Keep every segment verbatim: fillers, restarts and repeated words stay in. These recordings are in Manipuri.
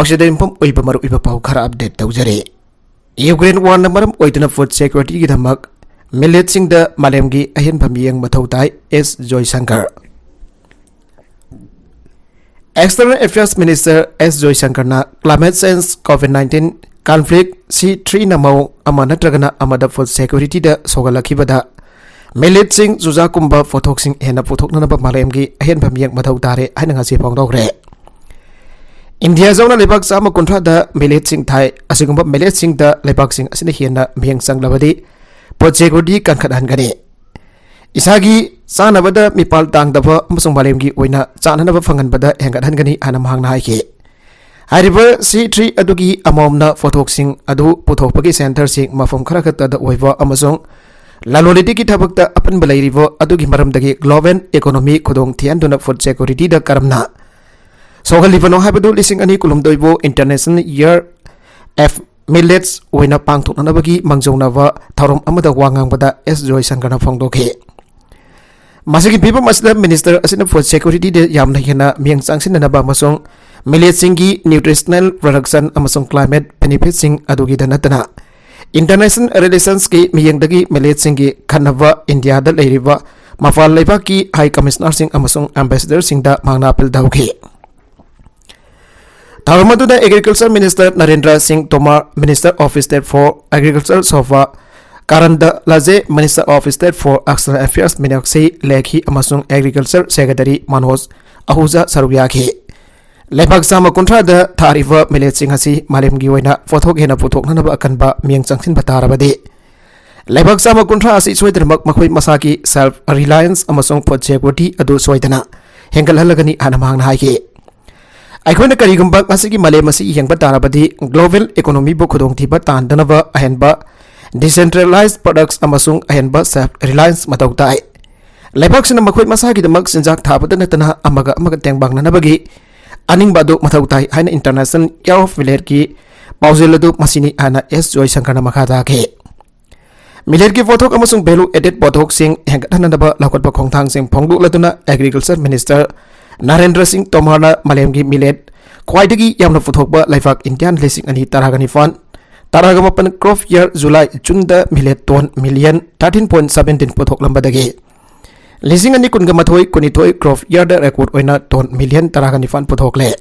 ꯑꯁꯤꯗ ꯌꯨꯝꯐꯝ ꯑꯣꯏꯕ ꯃꯔꯨꯑꯣꯏꯕ ꯄꯥꯎ ꯈꯔ ꯑꯞꯗꯦꯠ ꯇꯧꯖꯔꯤ꯫ ꯌꯨꯀ꯭ꯔꯦꯟ ꯋꯥꯔꯅ ꯃꯔꯝ ꯑꯣꯏꯗꯨꯅ ꯐꯨꯗ ꯁꯦꯀ꯭ꯌꯨꯔꯤꯇꯤꯒꯤꯗꯃꯛ ꯃꯤꯂꯦꯠꯁꯤꯡꯗ ꯃꯥꯂꯦꯝꯒꯤ ꯑꯍꯦꯟꯕ ꯃꯤꯠꯌꯦꯡ ꯃꯊꯧ ꯇꯥꯏ, S Jaishankar. External affairs minister S ꯖꯣꯏꯁꯪꯀꯔꯅ climate change, covid nineteen, conflict, C ꯊ꯭ꯔꯤꯅ ꯃꯑꯣꯡ ꯑꯃ ꯅꯠꯇ꯭ꯔꯒꯅ ꯑꯃꯗ ꯐꯨꯗ ꯁꯦꯀ꯭ꯌꯨꯔꯤꯇꯤꯗ ꯁꯣꯛꯍꯜꯂꯛꯈꯤꯕꯗ ꯃꯤꯂꯦꯠꯁꯤꯡ, ꯆꯨꯖꯥꯛꯀꯨꯝꯕ ꯄꯣꯠꯊꯣꯛꯁꯤꯡ ꯍꯦꯟꯅ ꯄꯨꯊꯣꯛꯅꯅꯕ ꯃꯥꯂꯦꯝꯒꯤ ꯑꯍꯦꯟꯕ ꯃꯤꯠꯌꯦꯡ ꯃꯊꯧ ꯇꯥꯔꯦ ꯍꯥꯏꯅ ꯉꯁꯤ ꯐꯣꯡꯗꯣꯛꯈ꯭ꯔꯦ꯫ ꯏꯟꯗꯤꯌꯥ ꯌꯥꯎꯅ ꯂꯩꯕꯥꯛ ꯆꯥꯝꯃ ꯀꯨꯟꯊ꯭ꯔꯥꯗ ꯃꯤꯂꯦꯠꯁꯤꯡ ꯊꯥꯏ꯫ ꯑꯁꯤꯒꯨꯝꯕ ꯃꯤꯂꯦꯠꯁꯤꯡꯗ ꯂꯩꯕꯥꯛꯁꯤꯡ ꯑꯁꯤꯅ ꯍꯦꯟꯅ ꯃꯤꯠꯌꯦꯡ ꯆꯪꯂꯕꯗꯤ ꯐꯨꯗ ꯁꯦꯀ꯭ꯌꯨꯔꯤꯇꯤ ꯀꯟꯈꯠꯍꯟꯒꯅꯤ꯫ ꯏꯁꯥꯒꯤ ꯆꯥꯅꯕꯗ ꯃꯤꯄꯥꯜ ꯇꯥꯡꯗꯕ ꯑꯃꯁꯨꯡ ꯃꯥꯂꯦꯝꯒꯤ ꯑꯣꯏꯅ ꯆꯥꯅꯅꯕ ꯐꯪꯍꯟꯕꯗ ꯍꯦꯟꯒꯠꯍꯟꯒꯅꯤ ꯍꯥꯏꯅ ꯃꯍꯥꯛꯅ ꯍꯥꯏꯈꯤ꯫ ꯍꯥꯏꯔꯤꯕ ꯁꯤ ꯊ꯭ꯔꯤ ꯑꯗꯨꯒꯤ ꯑꯃꯃꯝꯅ ꯄꯣꯠꯊꯣꯛꯁꯤꯡ ꯑꯗꯨ ꯄꯨꯊꯣꯛꯄꯒꯤ ꯁꯦꯟꯇꯔꯁꯤꯡ ꯃꯐꯝ ꯈꯔ ꯈꯛꯇꯗ ꯑꯣꯏꯕ ꯑꯃꯁꯨꯡ ꯂꯂꯣꯟ ꯏꯇꯤꯛꯀꯤ ꯊꯕꯛꯇ ꯑꯄꯟꯕ ꯂꯩꯔꯤꯕ ꯑꯗꯨꯒꯤ ꯃꯔꯝꯗꯒꯤ ꯒ꯭ꯂꯣꯕꯦꯜ ꯏꯀꯣꯅꯣꯃꯤ ꯈꯨꯗꯣꯡ ꯊꯤꯍꯟꯗꯨꯅ ꯐꯨꯗ ꯁꯦꯀ꯭ꯌꯨꯔꯤꯇꯤꯗ ꯀꯔꯝꯅ ꯁꯣꯛꯍꯜꯂꯤꯕꯅꯣ ꯍꯥꯏꯕꯗꯨ ꯂꯤꯁꯤꯡ ꯑꯅꯤ ꯀꯨꯟꯍꯨꯝꯗꯣꯏꯕꯨ International Year of Millets ꯑꯣꯏꯅ ꯄꯥꯡꯊꯣꯛꯅꯅꯕꯒꯤ ꯃꯥꯡꯖꯧꯅꯕ ꯊꯧꯔꯝ ꯑꯃꯗ ꯋꯥ ꯉꯥꯡꯕꯗ ꯑꯦꯁ ꯖꯣꯏꯁꯪꯀꯔꯅ ꯐꯣꯡꯗꯣꯛꯈꯤ꯫ ꯃꯁꯤꯒꯤ ꯐꯤꯕꯝ ꯑꯁꯤꯗ ꯃꯤꯅꯤꯁꯇꯔ ꯑꯁꯤꯅ ꯐꯨꯗ ꯁꯦꯀ꯭ꯌꯨꯔꯤꯇꯤꯗ ꯌꯥꯝꯅ ꯍꯦꯟꯅ ꯃꯤꯠꯌꯦꯡ ꯆꯪꯁꯤꯟꯅꯅꯕ ꯑꯃꯁꯨꯡ ꯃꯤꯂꯦꯠꯁꯤꯡꯒꯤ ꯅ꯭ꯌꯨꯇ꯭ꯔꯤꯁꯅꯦꯜ ꯄ꯭ꯔꯗꯛꯁꯟ ꯑꯃꯁꯨꯡ ꯀ꯭ꯂꯥꯏꯃꯦꯠ ꯕꯦꯅꯤꯐꯤꯠꯁꯤꯡ ꯑꯗꯨꯒꯤꯗ ꯅꯠꯇꯅ ꯏꯟꯇꯔꯅꯦꯁꯅꯦꯜ ꯔꯤꯂꯦꯁꯟꯁꯀꯤ ꯃꯤꯠꯌꯦꯡꯗꯒꯤ ꯃꯤꯂꯦꯠꯁꯤꯡꯒꯤ ꯈꯟꯅꯕ ꯏꯟꯗꯤꯌꯥꯗ ꯂꯩꯔꯤꯕ ꯃꯄꯥꯟ ꯂꯩꯕꯥꯛꯀꯤ ꯍꯥꯏ ꯀꯃꯤꯁꯅꯔꯁꯤꯡ ꯑꯃꯁꯨꯡ ꯑꯦꯝꯕꯦꯁꯦꯗꯔꯁꯤꯡꯗ ꯃꯍꯥꯛꯅ ꯑꯄꯤꯜ ꯇꯧꯈꯤ꯫ ꯊꯧꯔꯝ ꯑꯗꯨꯗ agriculture minister Narendra Singh Tomar, minister of state for agriculture Shobha Karandlaje, minister of state for external affairs Meenakshi Lekhi ꯑꯃꯁꯨꯡ ꯑꯦꯒ꯭ꯔꯤꯀꯜꯆꯔ ꯁꯦꯀ꯭ꯔꯦꯇꯔꯤ ꯃꯅꯣꯖ ꯑꯍꯨꯖꯥ ꯁꯔꯨꯛ ꯌꯥꯈꯤ꯫ ꯂꯩꯕꯥꯛ ꯆꯥꯝꯃ ꯀꯨꯟꯊ꯭ꯔꯥꯗ ꯊꯥꯔꯤꯕ ꯃꯤꯂꯦꯠꯁꯤꯡ ꯑꯁꯤ ꯃꯥꯂꯦꯝꯒꯤ ꯑꯣꯏꯅ ꯄꯣꯠꯊꯣꯛ ꯍꯦꯟꯅ ꯄꯨꯊꯣꯛꯅꯅꯕ ꯑꯀꯟꯕ ꯃꯤꯠꯌꯦꯡ ꯆꯪꯁꯤꯟꯕ ꯇꯥꯔꯕꯗꯤ, ꯂꯩꯕꯥꯛ ꯆꯥꯝꯃ ꯀꯨꯟꯊ꯭ꯔꯥ ꯑꯁꯤ ꯁꯣꯏꯗꯅꯃꯛ ꯃꯈꯣꯏ ꯃꯁꯥꯒꯤ ꯁꯦꯜꯐ ꯔꯤꯂꯥꯌꯟꯁ ꯑꯃꯁꯨꯡ ꯐꯨꯗ ꯁꯦꯀ꯭ꯌꯨꯔꯤꯇꯤ ꯑꯗꯨ ꯁꯣꯏꯗꯅ ꯍꯦꯟꯒꯠꯍꯜꯂꯒꯅꯤ ꯍꯥꯏꯅ ꯃꯍꯥꯛꯅ ꯍꯥꯏꯈꯤ꯫ ꯑꯩꯈꯣꯏꯅ ꯀꯔꯤꯒꯨꯝꯕ ꯉꯁꯤꯒꯤ ꯃꯥꯂꯦꯝ ꯑꯁꯤ ꯌꯦꯡꯕ ꯇꯥꯔꯕꯗꯤ, ꯒ꯭ꯂꯣꯕꯦꯜ ꯏꯀꯣꯅꯣꯃꯤꯕꯨ ꯈꯨꯗꯣꯡꯊꯤꯕ ꯇꯥꯍꯟꯗꯅꯕ ꯑꯍꯦꯟꯕ ꯗꯤꯁꯦꯟꯇ꯭ꯔꯦꯂꯥꯏꯖ ꯄ꯭ꯔꯗꯛꯁ ꯑꯃꯁꯨꯡ ꯑꯍꯦꯟꯕ ꯁꯦꯜꯐ ꯔꯤꯂꯥꯌꯟꯁ ꯃꯊꯧ ꯇꯥꯏ꯫ ꯂꯩꯕꯥꯛꯁꯤꯡꯅ ꯃꯈꯣꯏ ꯃꯁꯥꯒꯤꯗꯃꯛ ꯆꯤꯟꯖꯥꯛ ꯊꯥꯕꯇ ꯅꯠꯇꯅ ꯑꯃꯒ ꯑꯃꯒ ꯇꯦꯡꯕꯥꯡꯅꯅꯕꯒꯤ ꯑꯅꯤꯡꯕ ꯑꯗꯨ ꯃꯊꯧ ꯇꯥꯏ ꯍꯥꯏꯅ International Year of Milletꯀꯤ ꯄꯥꯎꯖꯦꯜ ꯑꯗꯨ ꯃꯁꯤꯅꯤ ꯍꯥꯏꯅ ꯑꯦꯁ ꯖꯣꯏꯁꯪꯀꯔꯅ ꯃꯈꯥ ꯇꯥꯈꯤ꯫ ꯃꯤꯂꯦꯠꯀꯤ ꯄꯣꯠꯊꯣꯛ ꯑꯃꯁꯨꯡ ꯚꯦꯂꯨ ꯑꯦꯗꯦꯗ ꯄꯣꯠꯊꯣꯛꯁꯤꯡ ꯍꯦꯟꯒꯠꯍꯟꯅꯕ ꯂꯧꯈꯠꯄ ꯈꯣꯡꯊꯥꯡꯁꯤꯡ ꯐꯣꯡꯗꯣꯛꯂꯗꯨꯅ ꯑꯦꯒ꯭ꯔꯤꯀꯜꯆꯔ ꯃꯤꯅꯤꯁꯇꯔ ꯅꯔꯦꯟꯗ꯭ꯔ ꯁꯤꯡ ꯇꯣꯃꯔꯅ ꯃꯥꯂꯦꯝꯒꯤ ꯃꯤꯂꯦꯠ ꯈ꯭ꯋꯥꯏꯗꯒꯤ ꯌꯥꯝꯅ ꯄꯨꯊꯣꯛꯄ ꯂꯩꯕꯥꯛ ꯏꯟꯗꯤꯌꯥꯅ ꯂꯤꯁꯤꯡ ꯑꯅꯤ ꯇꯔꯥꯒ ꯅꯤꯄꯥꯟ, ꯇꯔꯥꯒ ꯃꯥꯄꯟ crop year July Juneꯗ millet ton million thirteen point seventeen ꯄꯨꯊꯣꯛꯂꯝꯕꯗꯒꯤ ꯂꯤꯁꯤꯡ ꯑꯅꯤ ꯀꯨꯟꯒ ꯃꯥꯊꯣꯏ ꯀꯨꯟꯅꯤꯊꯣꯏ crop yearꯗ record ꯑꯣꯏꯅ ton million ꯇꯔꯥꯒ ꯅꯤꯄꯥꯟ ꯄꯨꯊꯣꯛꯂꯦ꯫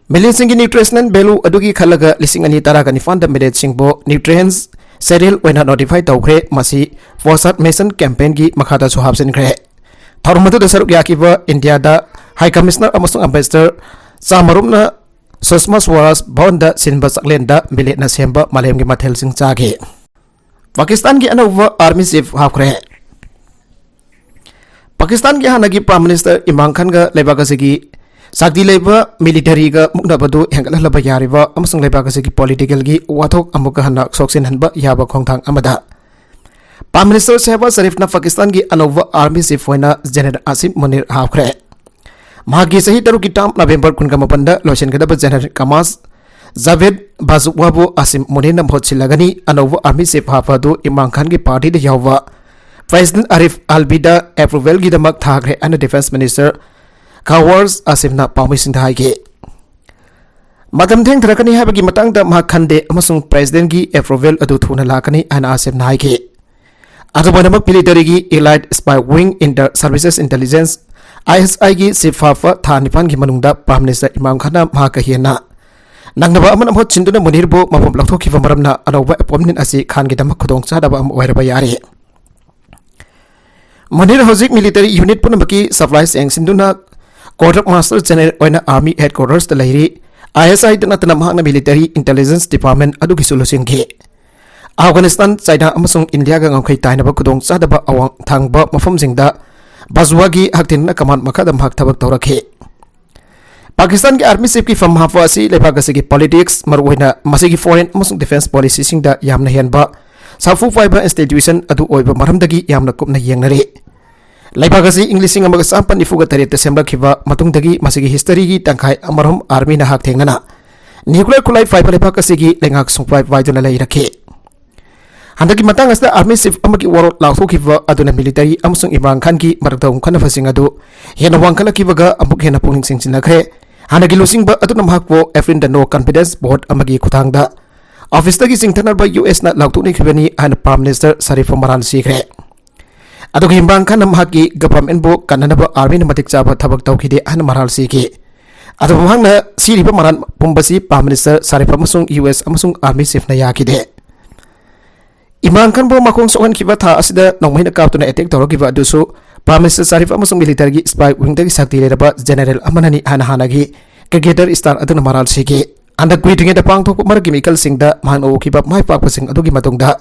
Milletꯁꯤꯡꯒꯤ nutritional value ꯑꯗꯨꯒꯤ ꯈꯜꯂꯒ ꯂꯤꯁꯤꯡ ꯑꯅꯤ ꯇꯔꯥꯒ ꯅꯤꯄꯥꯟꯗ milletꯁꯤꯡꯕꯨ nutrients cereal ꯑꯣꯏꯅ notify ꯇꯧꯈ꯭ꯔꯦ꯫ ꯃꯁꯤ Poshan Mission campaignꯒꯤ ꯃꯈꯥꯗꯁꯨ ꯍꯥꯞꯆꯤꯟꯈ꯭ꯔꯦ꯫ ꯊꯧꯔꯝ ꯑꯗꯨꯗ ꯁꯔꯨꯛ ꯌꯥꯈꯤꯕ ꯏꯟꯗꯤꯌꯥꯗ High Commissioner ꯑꯃꯁꯨꯡ Ambassador ꯆꯥꯃꯔꯨꯝꯅ ꯁꯨꯁꯃꯥ ꯁ꯭ꯋꯥꯔꯥꯖ ꯚꯋꯟꯗ ꯁꯤꯟꯕ ꯆꯥꯛꯂꯦꯟꯗ milletꯅ ꯁꯦꯝꯕ ꯃꯥꯂꯦꯝꯒꯤ ꯃꯊꯦꯜꯁꯤꯡ ꯆꯥꯈꯤ꯫ ꯄꯥꯀꯤꯁꯇꯥꯟꯒꯤ ꯑꯅꯧꯕ army chief ꯍꯥꯞꯈ꯭ꯔꯦ꯫ ꯄꯥꯀꯤꯁꯇꯥꯟꯒꯤ ꯍꯥꯟꯅꯒꯤ Prime Minister ꯏꯝꯔꯥꯟ ꯈꯥꯟꯒ ꯂꯩꯕꯥꯛ ꯑꯁꯤꯒꯤ ꯁꯛꯇꯤ ꯂꯩꯕ militaryꯒ ꯃꯨꯛꯅꯕꯗꯨ ꯍꯦꯟꯒꯠꯍꯜꯂꯕ ꯌꯥꯔꯤꯕ ꯑꯃꯁꯨꯡ ꯂꯩꯕꯥꯛ ꯑꯁꯤꯒꯤ politicalꯒꯤ ꯋꯥꯊꯣꯛ ꯑꯃꯨꯛꯀ ꯍꯟꯅ ꯁꯣꯛꯆꯤꯟꯍꯟꯕ ꯌꯥꯕ ꯈꯣꯡꯊꯥꯡ ꯑꯃꯗ Prime Minister ꯁꯦꯍꯕꯥꯖ ꯁꯔꯤꯐꯅ ꯄꯥꯀꯤꯁꯇꯥꯟꯒꯤ ꯑꯅꯧꯕ army chief ꯑꯣꯏꯅ General ꯑꯁꯤꯝ ꯃꯨꯅꯤꯔ ꯍꯥꯞꯈ꯭ꯔꯦ꯫ ꯃꯍꯥꯛꯀꯤ ꯆꯍꯤ ꯇꯔꯨꯛꯀꯤ term November ꯀꯨꯟꯒ ꯃꯥꯄꯟꯗ ꯂꯣꯏꯁꯤꯟꯒꯗꯕ General ꯀꯃꯥꯁ ꯖꯥꯚꯦꯗ ꯕꯥꯖꯋꯥꯕꯨ ꯑꯁꯤꯝ ꯃꯨꯅꯤꯔꯅ ꯃꯍꯨꯠ ꯁꯤꯜꯂꯒꯅꯤ꯫ ꯑꯅꯧꯕ army chief ꯍꯥꯞꯄ ꯑꯗꯨ ꯏꯝꯔꯥꯟ ꯈꯥꯟꯒꯤ partyꯗ ꯌꯥꯎꯕ President ꯑꯥꯔꯤꯐ ꯑꯜꯕꯤꯗ approvalꯒꯤꯗꯃꯛ ꯊꯥꯈ꯭ꯔꯦ ꯍꯥꯏꯅ Defence Minister ꯈꯋꯥꯔꯖ ꯑꯁꯤꯝꯅ ꯄꯥꯎꯃꯤꯁꯤꯡꯗ ꯍꯥꯏꯈꯤ꯫ ꯃꯇꯝ ꯊꯦꯡꯊꯔꯛꯀꯅꯤ ꯍꯥꯏꯕꯒꯤ ꯃꯇꯥꯡꯗ ꯃꯍꯥꯛ ꯈꯟꯗꯦ ꯑꯃꯁꯨꯡ Presidentꯀꯤ approval ꯑꯗꯨ ꯊꯨꯅ ꯂꯥꯛꯀꯅꯤ ꯍꯥꯏꯅ ꯑꯁꯤꯝꯅ ꯍꯥꯏꯈꯤ꯫ ꯑꯗꯨꯕꯨ ꯑꯅꯤꯃꯛ militaryꯒꯤ Elite Spy Wing Inter Services Intelligence, ISIꯒꯤ chief ꯍꯥꯞꯄ ꯊꯥ ꯅꯤꯄꯥꯟꯒꯤ ꯃꯅꯨꯡꯗ Prime Minister ꯏꯝꯔꯥꯟ ꯈꯥꯟꯅ ꯃꯍꯥꯛꯀ ꯍꯦꯟꯅ ꯅꯪꯅꯕ ꯑꯃꯅ ꯃꯍꯨꯠ ꯁꯤꯟꯗꯨꯅ ꯃꯨꯅꯤꯔꯕꯨ ꯃꯐꯝ ꯂꯧꯊꯣꯛꯈꯤꯕ ꯃꯔꯝꯅ ꯑꯅꯧꯕ appointment ꯑꯁꯤ ꯈꯥꯟꯒꯤꯗꯃꯛ ꯈꯨꯗꯣꯡꯆꯥꯗꯕ ꯑꯃ ꯑꯣꯏꯔꯕ ꯌꯥꯔꯦ꯫ ꯃꯨꯅꯤꯔ ꯍꯧꯖꯤꯛ military unit ꯄꯨꯝꯅꯃꯛꯀꯤ supply ꯆꯦꯡ ꯁꯤꯟꯗꯨꯅ Quarter Master General ꯑꯣꯏꯅ Army Headquartersꯇ ꯂꯩꯔꯤ꯫ ISIꯗ ꯅꯠꯇꯅ ꯃꯍꯥꯛꯅ Military Intelligence Department ꯑꯗꯨꯒꯤꯁꯨ ꯂꯨꯆꯤꯡꯈꯤ꯫ ꯑꯐꯒꯥꯅꯤꯁꯇꯥꯟ, ꯆꯥꯏꯅꯥ ꯑꯃꯁꯨꯡ ꯏꯟꯗꯤꯌꯥꯒ ꯉꯝꯈꯩ ꯇꯥꯏꯅꯕ ꯈꯨꯗꯣꯡꯆꯥꯗꯕ ꯑꯋꯥꯡ ꯊꯪꯕ ꯃꯐꯝꯁꯤꯡꯗ ꯕꯥꯖꯋꯥꯒꯤ ꯍꯛꯊꯦꯡꯅꯅ command ꯃꯈꯥꯗ ꯃꯍꯥꯛ ꯊꯕꯛ ꯇꯧꯔꯛꯈꯤ꯫ ꯄꯥꯀꯤꯁꯇꯥꯟꯒꯤ army chiefꯀꯤ ꯐꯝ ꯍꯥꯞꯄ ꯑꯁꯤ ꯂꯩꯕꯥꯛ ꯑꯁꯤꯒꯤ politics, ꯃꯔꯨꯑꯣꯏꯅ ꯃꯁꯤꯒꯤ foreign ꯑꯃꯁꯨꯡ defence policyꯁꯤꯡꯗ ꯌꯥꯝꯅ ꯍꯦꯟꯕ ꯁꯥꯐꯨ ꯄꯥꯏꯕ institution ꯑꯗꯨ ꯑꯣꯏꯕ ꯃꯔꯝꯗꯒꯤ ꯌꯥꯝꯅ ꯀꯨꯞꯅ ꯌꯦꯡꯅꯔꯤ꯫ ꯂꯩꯕꯥꯛ ꯑꯁꯤ ꯏꯪ ꯂꯤꯁꯤꯡ ꯑꯃꯒ ꯆꯥꯃꯥꯄꯟ ꯅꯤꯐꯨꯒ ꯇꯔꯦꯠꯇ ꯁꯦꯝꯂꯛꯈꯤꯕ ꯃꯇꯨꯡꯗꯒꯤ ꯃꯁꯤꯒꯤ historyꯒꯤ ꯇꯪꯈꯥꯏ ꯑꯃꯔꯣꯝ armyꯅ ꯍꯛꯊꯦꯡꯅꯅ nuclear ꯈꯨꯠꯂꯥꯏ ꯄꯥꯏꯕ ꯂꯩꯕꯥꯛ ꯑꯁꯤꯒꯤ ꯂꯩꯉꯥꯛ ꯁꯨꯡꯄꯥꯏ ꯄꯥꯏꯗꯨꯅ ꯂꯩꯔꯛꯈꯤ꯫ ꯍꯟꯗꯛꯀꯤ ꯃꯇꯥꯡ ꯑꯁꯤꯗ army chief ꯑꯃꯒꯤ ꯋꯥꯔꯣꯜ ꯂꯥꯎꯊꯣꯛꯈꯤꯕ ꯑꯗꯨꯅ military ꯑꯃꯁꯨꯡ ꯏꯝꯔꯥꯟ ꯈꯥꯟꯒꯤ ꯃꯔꯛꯇ ꯈꯟꯅꯕꯁꯤꯡ ꯑꯗꯨ ꯍꯦꯟꯅ ꯋꯥꯡꯈꯠꯂꯛꯈꯤꯕꯒ ꯑꯃꯨꯛ ꯍꯦꯟꯅ ꯄꯨꯛꯅꯤꯡ ꯆꯤꯡꯁꯤꯟꯅꯈ꯭ꯔꯦ꯫ ꯍꯥꯟꯅꯒꯤ ꯂꯨꯆꯤꯡꯕ ꯑꯗꯨꯅ ꯃꯍꯥꯛꯄꯨ Afrin the no confidence vote ꯑꯃꯒꯤ ꯈꯨꯠꯊꯥꯡꯗ officeꯇꯒꯤ ꯆꯤꯡꯊꯅꯕ USꯅ ꯂꯥꯎꯊꯣꯛꯅꯈꯤꯕꯅꯤ ꯍꯥꯏꯅ Prime Minister ꯁꯔꯤꯐ ꯃꯔꯥꯜ ꯁꯤꯈ꯭ꯔꯦ꯫ ꯑꯗꯨꯒ ꯏꯝꯔꯥꯟ ꯈꯥꯟꯅ ꯃꯍꯥꯛꯀꯤ governmentꯕꯨ ꯀꯟꯅꯅꯕ armyꯅ ꯃꯇꯤꯛ ꯆꯥꯕ ꯊꯕꯛ ꯇꯧꯈꯤꯗꯦ ꯍꯥꯏꯅ ꯃꯔꯥꯜ ꯁꯤꯈꯤ꯫ ꯑꯗꯨꯕꯨ ꯃꯍꯥꯛꯅ ꯁꯤꯔꯤꯕ ꯃꯔꯥꯜ ꯄꯨꯝꯕꯁꯤ Prime Minister ꯁꯔꯤꯐ ꯑꯃꯁꯨꯡ US ꯑꯃꯁꯨꯡ army chiefꯅ ꯌꯥꯈꯤꯗꯦ꯫ ꯏꯝꯔꯥꯟ ꯈꯥꯟꯕꯨ ꯃꯈꯣꯡ ꯁꯣꯛꯍꯟꯈꯤꯕ ꯊꯥ ꯑꯁꯤꯗ ꯅꯣꯡꯃꯩꯅ ꯀꯥꯞꯇꯨꯅ attack ꯇꯧꯔꯛꯈꯤꯕ ꯑꯗꯨꯁꯨ Prime Minister ꯁꯔꯤꯐ ꯑꯃꯁꯨꯡ militaryꯒꯤ spy wingꯗꯒꯤ ꯁꯛꯇꯤ ꯂꯩꯔꯕ general ꯑꯃꯅꯅꯤ ꯍꯥꯏꯅ ꯍꯥꯟꯅꯒꯤ cricketer star ꯑꯗꯨꯅ ꯃꯔꯥꯜ ꯁꯤꯈꯤ꯫ ꯍꯟꯗꯛ ꯀꯨꯏꯗ꯭ꯔꯤꯉꯩꯗ ꯄꯥꯡꯊꯣꯛꯄ ꯃꯔꯛꯀꯤ ꯃꯤꯈꯜꯁꯤꯡꯗ ꯃꯍꯥꯛꯅ ꯎꯈꯤꯕ ꯃꯥꯏ ꯄꯥꯛꯄꯁꯤꯡ ꯑꯗꯨꯒꯤ ꯃꯇꯨꯡꯗ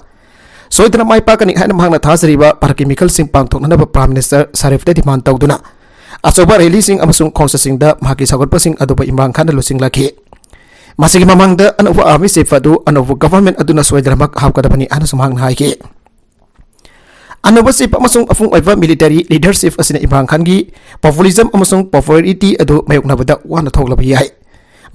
ꯁꯣꯏꯗꯅ ꯃꯥꯏ ꯄꯥꯛꯀꯅꯤ ꯍꯥꯏꯅ ꯃꯍꯥꯛꯅ ꯊꯥꯖꯔꯤꯕ ꯃꯔꯛꯀꯤ ꯃꯤꯈꯜꯁꯤꯡ ꯄꯥꯡꯊꯣꯛꯅꯅꯕ Prime Minister ꯁꯔꯤꯐꯇ demand ꯇꯧꯗꯨꯅ ꯑꯆꯧꯕ rallyꯁꯤꯡ ꯑꯃꯁꯨꯡ ꯈꯣꯡꯆꯠꯁꯤꯡꯗ ꯃꯍꯥꯛꯀꯤ ꯁꯧꯒꯠꯄꯁꯤꯡ ꯑꯗꯨꯕꯨ ꯏꯝꯔꯥꯟ ꯈꯥꯟꯅ ꯂꯨꯆꯤꯡꯂꯛꯈꯤ꯫ ꯃꯁꯤꯒꯤ ꯃꯃꯥꯡꯗ ꯑꯅꯧꯕ army chief ꯑꯗꯨ ꯑꯅꯧꯕ government ꯑꯗꯨꯅ ꯁꯣꯏꯗꯅꯃꯛ ꯍꯥꯞꯀꯗꯕꯅꯤ ꯍꯥꯏꯅꯁꯨ ꯃꯍꯥꯛꯅ ꯍꯥꯏꯈꯤ꯫ ꯑꯅꯧꯕ chief ꯑꯃꯁꯨꯡ ꯑꯄꯨꯡ ꯑꯣꯏꯕ military leadership ꯑꯁꯤꯅ ꯏꯝꯔꯥꯟ ꯈꯥꯟꯒꯤ populism ꯑꯃꯁꯨꯡ popularity ꯑꯗꯨ ꯃꯥꯌꯣꯛꯅꯕꯗ ꯋꯥꯅ ꯊꯣꯛꯂꯕ ꯌꯥꯏ꯫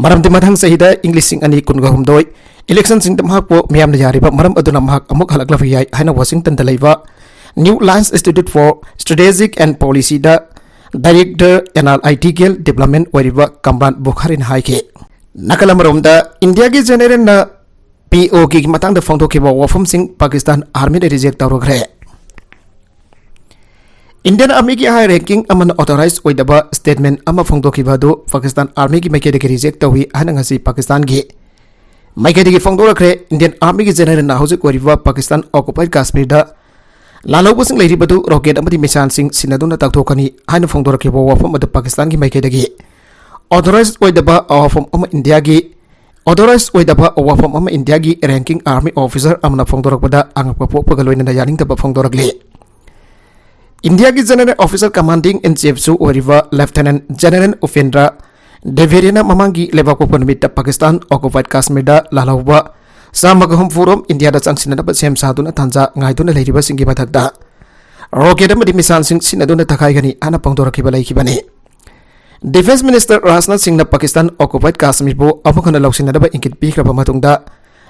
ꯃꯔꯝꯗꯤ ꯃꯊꯪ ꯆꯍꯤꯗ ꯏꯪ ꯂꯤꯁꯤꯡ ꯑꯅꯤ ꯀꯨꯟꯒ ꯍꯨꯝꯗꯣꯏ electionꯁꯤꯡꯗ ꯃꯍꯥꯛꯄꯨ ꯃꯤꯌꯥꯝꯅ ꯌꯥꯔꯤꯕ ꯃꯔꯝ ꯑꯗꯨꯅ ꯃꯍꯥꯛ ꯑꯃꯨꯛ ꯍꯜꯂꯛꯂꯕ ꯌꯥꯏ ꯍꯥꯏꯅ Washingtonꯗ ꯂꯩꯕ New Lines Institute for Strategic and Policyꯗ director analytical development ꯑꯣꯏꯔꯤꯕ ꯀꯝꯔꯥꯟ ꯕꯨꯈꯥꯔꯤꯅ ꯍꯥꯏꯈꯤ꯫ ꯅꯥꯀꯜ ꯑꯃꯔꯣꯝꯗ ꯏꯟꯗꯤꯌꯥꯒꯤ generalꯅ POKꯒꯤ ꯃꯇꯥꯡꯗ ꯐꯣꯡꯗꯣꯛꯈꯤꯕ ꯋꯥꯐꯝꯁꯤꯡ Pakistan armyꯅ reject ꯇꯧꯔꯈ꯭ꯔꯦ꯫ Indian armyꯒꯤ high ranking ꯑꯃꯅ authorize ꯑꯣꯏꯗꯕ statement ꯑꯃ ꯐꯣꯡꯗꯣꯛꯈꯤꯕ ꯑꯗꯨ ꯄꯥꯀꯤꯁꯇꯥꯟ armyꯒꯤ ꯃꯥꯏꯀꯩꯗꯒꯤ reject ꯇꯧꯏ ꯍꯥꯏꯅ ꯉꯁꯤ ꯄꯥꯀꯤꯁꯇꯥꯟꯒꯤ ꯃꯥꯏꯀꯩꯗꯒꯤ ꯐꯣꯡꯗꯣꯔꯛꯈ꯭ꯔꯦ꯫ Indian armyꯒꯤ generalꯅ ꯍꯧꯖꯤꯛ ꯑꯣꯏꯔꯤꯕ ꯄꯥꯀꯤꯁꯇꯥꯟ occupied ꯀꯥꯁꯃꯤꯔꯗ ꯂꯥꯜꯍꯧꯕꯁꯤꯡ ꯂꯩꯔꯤꯕꯗꯨ rocket ꯑꯃꯗꯤ missileꯁꯤꯡ ꯁꯤꯖꯤꯟꯅꯗꯨꯅ ꯇꯥꯛꯊꯣꯛꯀꯅꯤ ꯍꯥꯏꯅ ꯐꯣꯡꯗꯣꯔꯛꯈꯤꯕ ꯋꯥꯐꯝ ꯑꯗꯨ ꯄꯥꯀꯤꯁꯇꯥꯟꯒꯤ ꯃꯥꯏꯀꯩꯗꯒꯤ authorize ꯑꯣꯏꯗꯕ ꯋꯥꯐꯝ ꯑꯃ ꯏꯟꯗꯤꯌꯥꯒꯤ authorize ꯑꯣꯏꯗꯕ ꯋꯥꯐꯝ ꯑꯃ ꯏꯟꯗꯤꯌꯥꯒꯤ ranking army officer ꯑꯃꯅ ꯐꯣꯡꯗꯣꯔꯛꯄꯗ ꯑꯉꯛꯄ ꯄꯣꯛꯄꯒ ꯂꯣꯏꯅꯅ ꯌꯥꯅꯤꯡꯗꯕ ꯐꯣꯡꯗꯣꯔꯛꯂꯤ꯫ ꯏꯟꯗꯤꯌꯥꯒꯤ general officer commanding in chiefꯁꯨ ꯑꯣꯏꯔꯤꯕ Lieutenant General ꯎꯄꯦꯟꯗ꯭ꯔ ꯗꯦꯕꯦꯔꯤꯌꯥꯅ ꯃꯃꯥꯡꯒꯤ ꯂꯩꯕꯥꯛꯄꯣꯛꯄ ꯅꯨꯃꯤꯠꯇ ꯄꯥꯀꯤꯁꯇꯥꯟ occupied ꯀꯥꯁꯃꯤꯔꯗ ꯂꯥꯜꯍꯧꯕ ꯆꯥꯝꯃꯒ ꯍꯨꯝꯐꯨ ꯔꯣꯝ ꯏꯟꯗꯤꯌꯥꯗ ꯆꯪꯁꯤꯟꯅꯅꯕ ꯁꯦꯝ ꯁꯥꯗꯨꯅ ꯇꯥꯟꯖꯥ ꯉꯥꯏꯗꯨꯅ ꯂꯩꯔꯤꯕꯁꯤꯡꯒꯤ ꯃꯊꯛꯇ rocket ꯑꯃꯗꯤ missileꯁꯤꯡ ꯁꯤꯖꯤꯟꯅꯗꯨꯅ ꯇꯛꯈꯥꯏꯒꯅꯤ ꯍꯥꯏꯅ ꯐꯣꯡꯗꯣꯔꯛꯈꯤꯕ ꯂꯩꯈꯤꯕꯅꯤ꯫ Defence Minister ꯔꯥꯖꯅꯥꯊ ꯁꯤꯡꯅ ꯄꯥꯀꯤꯁꯇꯥꯟ occupied ꯀꯥꯁꯃꯤꯔꯕꯨ ꯑꯃꯨꯛ ꯍꯟꯅ ꯂꯧꯁꯤꯟꯅꯅꯕ ꯏꯪꯒꯤꯠ ꯄꯤꯈ꯭ꯔꯕ ꯃꯇꯨꯡꯗ